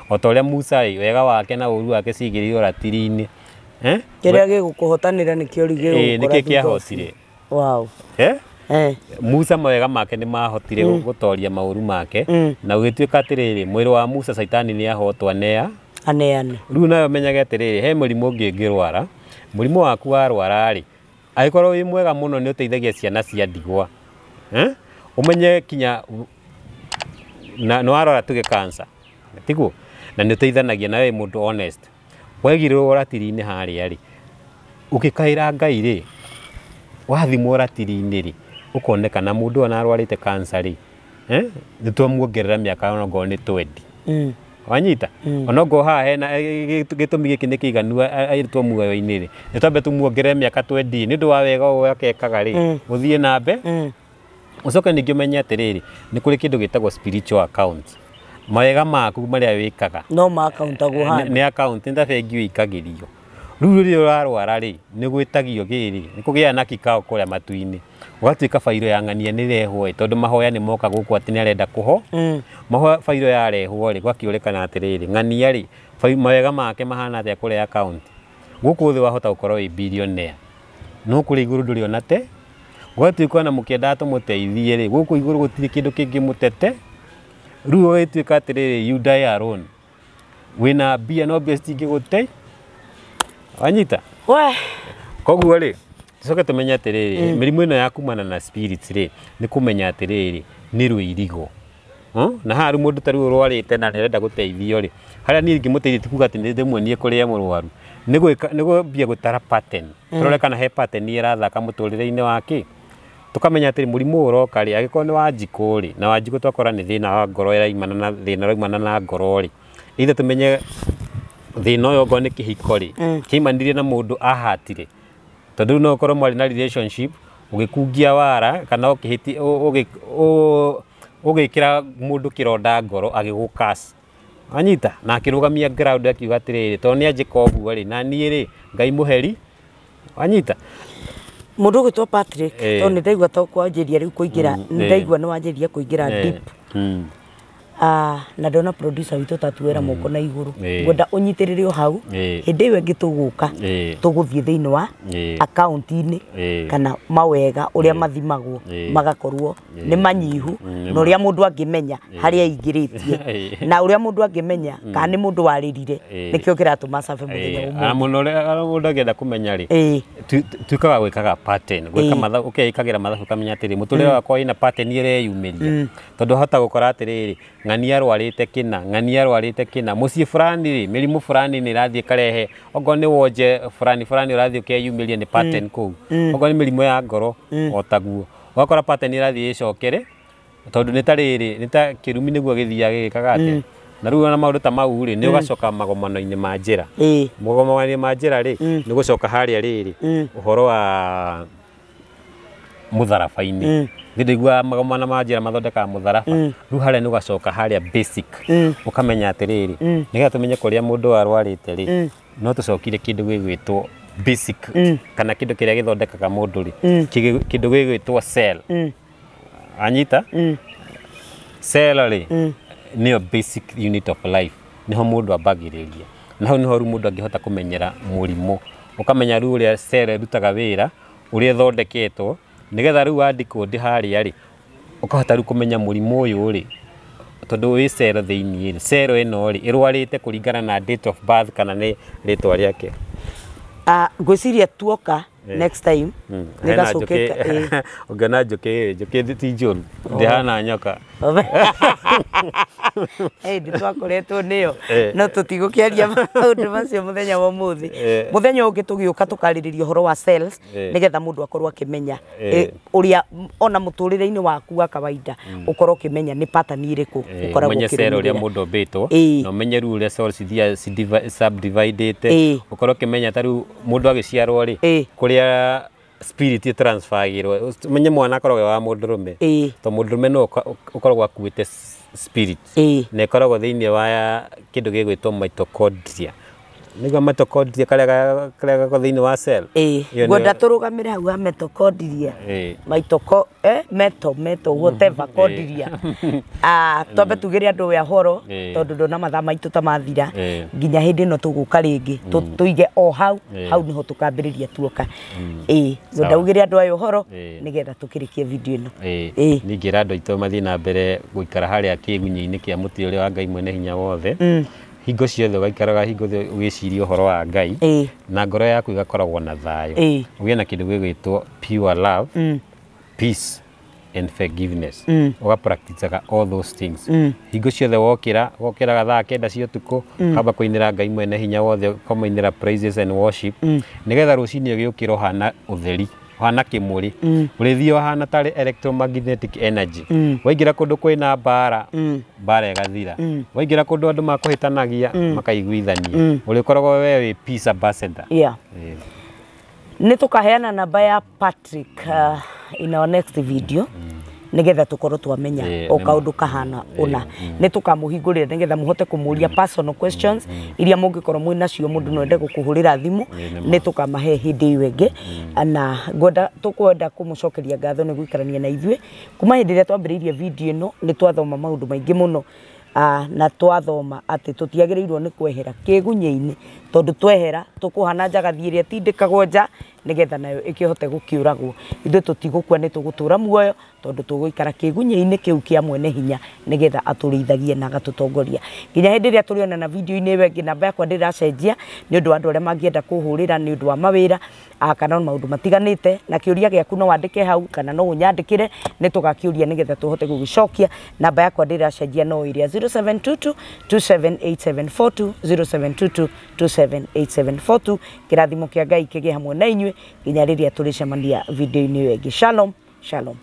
O ta ũrĩa Musa rĩ, wega wake na ũru wake cigĩrĩirwo ratiri-inĩ. Kĩrĩa gĩgũkũhotanĩra nĩkĩo gĩgũkora. Nĩkĩo kĩahotire. Wow. Musa mawega make nĩ mahotire gũtoria maũru make, na gũgĩtuĩka atĩrĩrĩ, mwĩrĩ wa Musa Caitani nĩ ahotwo anea aneane. Rĩu nayo menyage atĩrĩrĩ, he mũrimũ ũngĩ ũngĩrwara, mũrimũ waku warwara rĩ, angĩkorwo wĩ mwega mũno nĩ ũteithagia ciana cia ndigwa. Ũmenye kinya na nĩ warwara tuge cancer, tiguo? Na nĩ ũteithanagia na wĩ mũndũ honest. Waigĩrĩrwo ratiri-inĩ harĩa rĩ, ũgĩkaĩra Ngai rĩ, wathimwo ratiri-inĩ rĩ, ũkonekana mũndũ ona arwarĩte cancer rĩ, Nĩ twamuongerera mĩaka onokorwo nĩ 20. Wanyita onokorwo haha hena gĩtũmi gĩkĩ nĩ kĩiganu airĩtwo muoyo-inĩ rĩ, nĩ twambe tũmuongerere mĩaka 20 nĩ ũndũ wa wega ũyũ akekaga rĩ, gũthiĩ na mbe. Ũcoke ningĩ ũmenye atĩrĩrĩ, nĩ kũrĩ kĩndũ gĩtagwo spiritual account, mawega maku marĩa wĩkaga no maakauntagwo handũ, nĩ account, nĩ ta bengi ũikagĩrio. Rĩu rĩrĩa ũrarwara rĩ, nĩ gwĩtagio kĩrĩ, nĩ kũgĩa na kikao kũrĩa matu-inĩ, ũgatuĩka bairo ya ng'ania nĩ rehwo ĩ, tondũ mahoya nĩ moka gũkũ atĩ nĩ arenda kũho. Mahoya bairo yarehwo rĩ, gwakĩũrĩkana atĩrĩrĩ, ng'ania rĩ, mawega make mahana atĩa kũrĩa account. Gũkũ thĩ wahota gũkorwo wĩ billionaire, no kũrĩa igũrũ ndũrĩ ona te. Gwatuĩka ona mũkĩendaga tũmũteithie rĩ, gũkũ igũrũ gũtirĩ kĩndũ kĩngĩmũtete. Rĩu ũgĩtuĩka atĩrĩrĩ, you die alone, wĩna mbia no mbia citingĩgũte. Wanyita? We. Koguo rĩ, tucoke tũmenye atĩrĩrĩ, mĩrimũ ĩno ya kumana na spirits rĩ, nĩ kũmenya atĩrĩrĩ, nĩ rũirigo. Na haha rĩu mũndũ ta rĩu ũrwarĩte na nĩarenda gũteithio rĩ, harĩa niĩ ingĩmũteithia ti kuga atĩ nĩ ndĩmuonie kũrĩa mũrwaru, nĩ gwĩka, nĩ kwambia gũtara pattern, tũrore kana he pattern ĩrathaka mũtũrĩre-inĩ wake. Tũkamenya atĩ mũrimũ ũyũ ũroka rĩ, angĩkorwo nĩ Wanjikũ rĩ, na Wanjikũ twakora nĩ thĩna wa ngoro ĩraimana na thĩna ũraumana na ngoro rĩ, either tũmenye thĩna ũyũ okorwo nĩ kĩhiko rĩ, kĩaimanirie na mũndũ ahatire, tondũ rĩu no ũkorwo mwarĩ na relationship ũgĩkungia wara kana ũgĩkĩra mũndũ kĩronda ngoro agĩgũkas. Wanyita? Na akĩrũgamia ground akiuga atĩrĩrĩ, tondũ nĩ anjĩka ũguo rĩ, na niĩ rĩ, Ngai mũheri. Wanyita? Mũndũ ũgwĩtwo Patrick, tondũ nĩ ndaigua to kwanjĩria rĩu kũingĩra, nĩ ndaigua nĩ wanjĩria kũingĩra deep. Na ndona producer witũ tatuera moko na igũrũ, ngwenda ũnyitĩrĩre o hau, hĩndĩ ĩyo ĩngĩ tũgũka tũgũthiĩ thĩinĩ wa akaunti-inĩ kana mawega ũrĩa mathimagwo magakorwo nĩ manyihu, na ũrĩa mũndũ angĩmenya harĩa aingĩrĩtie, na ũrĩa mũndũ angĩmenya kana nĩ mũndũ warĩrire, nĩkĩo kĩratũma cabe mũthenya ũmũthĩ. Mũno ũrĩa mũndũ angĩenda kũmenya rĩ, tuĩkaga gwĩkaga pattern, gwĩka mathabu, ũkeĩkagĩra mathabu ũkamenya atĩrĩ, mũtũrĩre wakwa wĩna pattern ĩreyumĩria, tondũ hota gũkora atĩrĩrĩ, ng'ania arwarĩte kĩna, ng'ania arwarĩte kĩna, mũciĩ fulani rĩ, mĩrimũ fulani nĩ ĩrathiĩ ĩkarehe, okorwo nĩ wonje fulani fulani ũrathiĩ ũkeyumĩria nĩ pattern kũu, okorwo nĩ mĩrimũ ya ngoro o taguo, ũgakora pattern ĩrathiĩ ĩcokere, tondũ nĩ ta rĩrĩ, nĩ ta kĩrumi nĩguo gĩthiaga gĩgĩkaga atĩa. Na rĩu ona maũndũ ta mau rĩ, nĩ ũgacoka magomano-inĩ ma njĩra. Magomano-inĩ ma njĩra rĩ, nĩ gũcoka harĩa rĩrĩ, ũhoro wa mũtharaba-inĩ. Nĩ ndaiguaga magomano ma njĩra mathondekaga mũtharaba. Rĩu harĩa nĩ ũgacoka harĩa basic, ũkamenya atĩrĩrĩ, nĩgetha tũmenye kũrĩa mũndũ arwarĩte rĩ, no tũcokire kĩndũ gĩgwĩtwo basic, kana kĩndũ kĩrĩa gĩthondekaga mũndũ rĩ, kĩndũ gĩgwĩtwo cell. Anyita? Cell rĩ, nĩyo basic unit of life, nĩho mũndũ ambagĩrĩria. Na hau nĩho rĩu mũndũ angĩhota kũmenyera mũrimũ. Ũkamenya rĩu ũrĩa cell ĩrutaga wĩra, ũrĩa ĩthondeketwo, nĩgetha rĩu wandĩkwo ndĩ harĩa rĩ, ũkahota rĩu kũmenya mũrimũ ũyũ rĩ, tondũ wĩ cell thĩinĩ rĩ, cell ĩno rĩ, ĩrwarĩte kũringana na date of birth kana nĩ rĩtwa rĩake. Ngwĩciria tuoka next time nĩgacũkĩte. Ũngĩona njũkĩ, njũkĩ ti njũru, ndĩhana nyoka. Ndĩ twakoretwo nĩyo, no tũtigũkĩaria maũndũ macio mũthenya wa ũmũthĩ. Mũthenya ũngĩ tũgĩũka tũkarĩrĩria ũhoro wa cells, nĩgetha mũndũ akorwo akĩmenya ũrĩa ona mũtũrĩre-inĩ waku wa kawaida ũkorwo ũkĩmenya nĩ pattern ĩrĩkũ ũkoragwo ũmenye cell ũrĩa ũkĩrũmĩrĩra. Mũndũ ũmbĩtwo, na ũmenye rĩu ũrĩa cells cithiaga subdivided, ũkorwo ũkĩmenya ta rĩu mũndũ agĩciarwo rĩ, kũrĩa spirit ĩtransferagĩrwo, ũmenye mwana akoragwo wa mũndũrũme, tondũ mũndũrũme no ũkoragwo akuĩte spirit, na ĩkoragwo thĩinĩ wa kĩndũ gĩgwĩtwo mitochondria. Nĩguo mitochondria karĩa karĩa thĩinĩ wa cell. Ngwenda tũrũgamĩre hau ha mitochondria. Mitoko meto meto whatever chondria. Twambe tugĩre andũ ya horo, tondũ ndona mathaa maitũ ta mathira, nginya hĩndĩ ĩno tũgũka rĩngĩ tũige o hau, hau nĩho tũkambĩrĩria tuoka. Ngwenda ugĩre andũ aya ũhoro nĩgetha tũkĩrĩkie video ĩno. Ningĩra andũ aitũ mathiĩ na mbere gũikara harĩa kĩgunyĩ-inĩ kĩa mũtĩ ũrĩa wa Ngai mwene hinya wothe. Hingo ciothe ũgaikaraga hingo ũgĩciria ũhoro wa Ngai, na ngoro yaku ĩgakoragwo na thayũ, ũgĩe na kĩndũ gĩgwĩtwo pure love, peace and forgiveness. Ũga practice all those things. Hingo ciothe wokĩra, wokĩraga thaa 9 cia ũtukũ, kamba kũinĩra Ngai mwene hinya wothe, ũkamũinĩra praises and worship, nĩgetha rũcinĩ ũgĩũkĩra ũhana ũtheri. Ũhana kĩmũrĩ, ũrĩthiĩ ũhana tarĩ electromagnetic energy. Waingĩra kũndũ kwĩna mbara, mbara ĩgathira. Waingĩra kũndũ andũ makũhĩtanagia, makaiguithania. Ũrĩkoragwo we wĩ peace ambassador. Nĩ tũkaheana namba ya Patrick in our next video, nigetha tukorwo twamenya o kaundu kahana una. Nĩ tũkamũhingũrĩra nigetha mũhote kũmũria personal questions iria mũngĩkorwo mwĩ nacio. Mũndũ no ende gũkũhũrĩra thimũ. Nĩ tũkamahe hĩndĩ ĩyo ĩngĩ, na ngwenda tũkwenda kũmũcokeria ngatho nĩ gũikarania na ithuĩ kuma hĩndĩ ĩrĩa twambĩrĩirie video ĩno. Nĩ twathoma maũndũ maingĩ mũno, na twathoma atĩ tũtiagĩrĩirwo nĩ kwehera kĩgunyĩ-inĩ, tondũ twehera tũkũhana njagathi ĩrĩa ĩtindĩkagwo nja nĩgetha nayo ĩkĩhote gũkĩũragwo. Ithuĩ tũtigũkua, nĩ tũgũtũra muoyo, tondũ tũgũikara kĩgunyĩ-inĩ kĩu kĩa mwene hinya nĩgetha atũrĩithagie na agatũtongoria nginya hĩndĩ ĩrĩa tũrĩonana video-inĩ ĩyo ĩngĩ. Namba yakwa ndĩracenjia nĩ ũndũ wa andũ arĩa mangĩenda kũhũrĩra nĩ ũndũ wa mawĩra kana maũndũ matiganĩte, na kĩũria gĩaku no wandĩke hau kana no ũnyandĩkĩre, nĩ tũgakĩũria nĩgetha tũhote gũgĩcokia. Namba yakwa ndĩracenjia, no ĩrĩa 0722 278742, 0722 278742. Kĩrathimo kĩa Ngai kĩgĩe hamwe na inyuĩ nginya rĩrĩa tũrĩcemania video-inĩ ĩyo ĩngĩ. Shalom, shalom.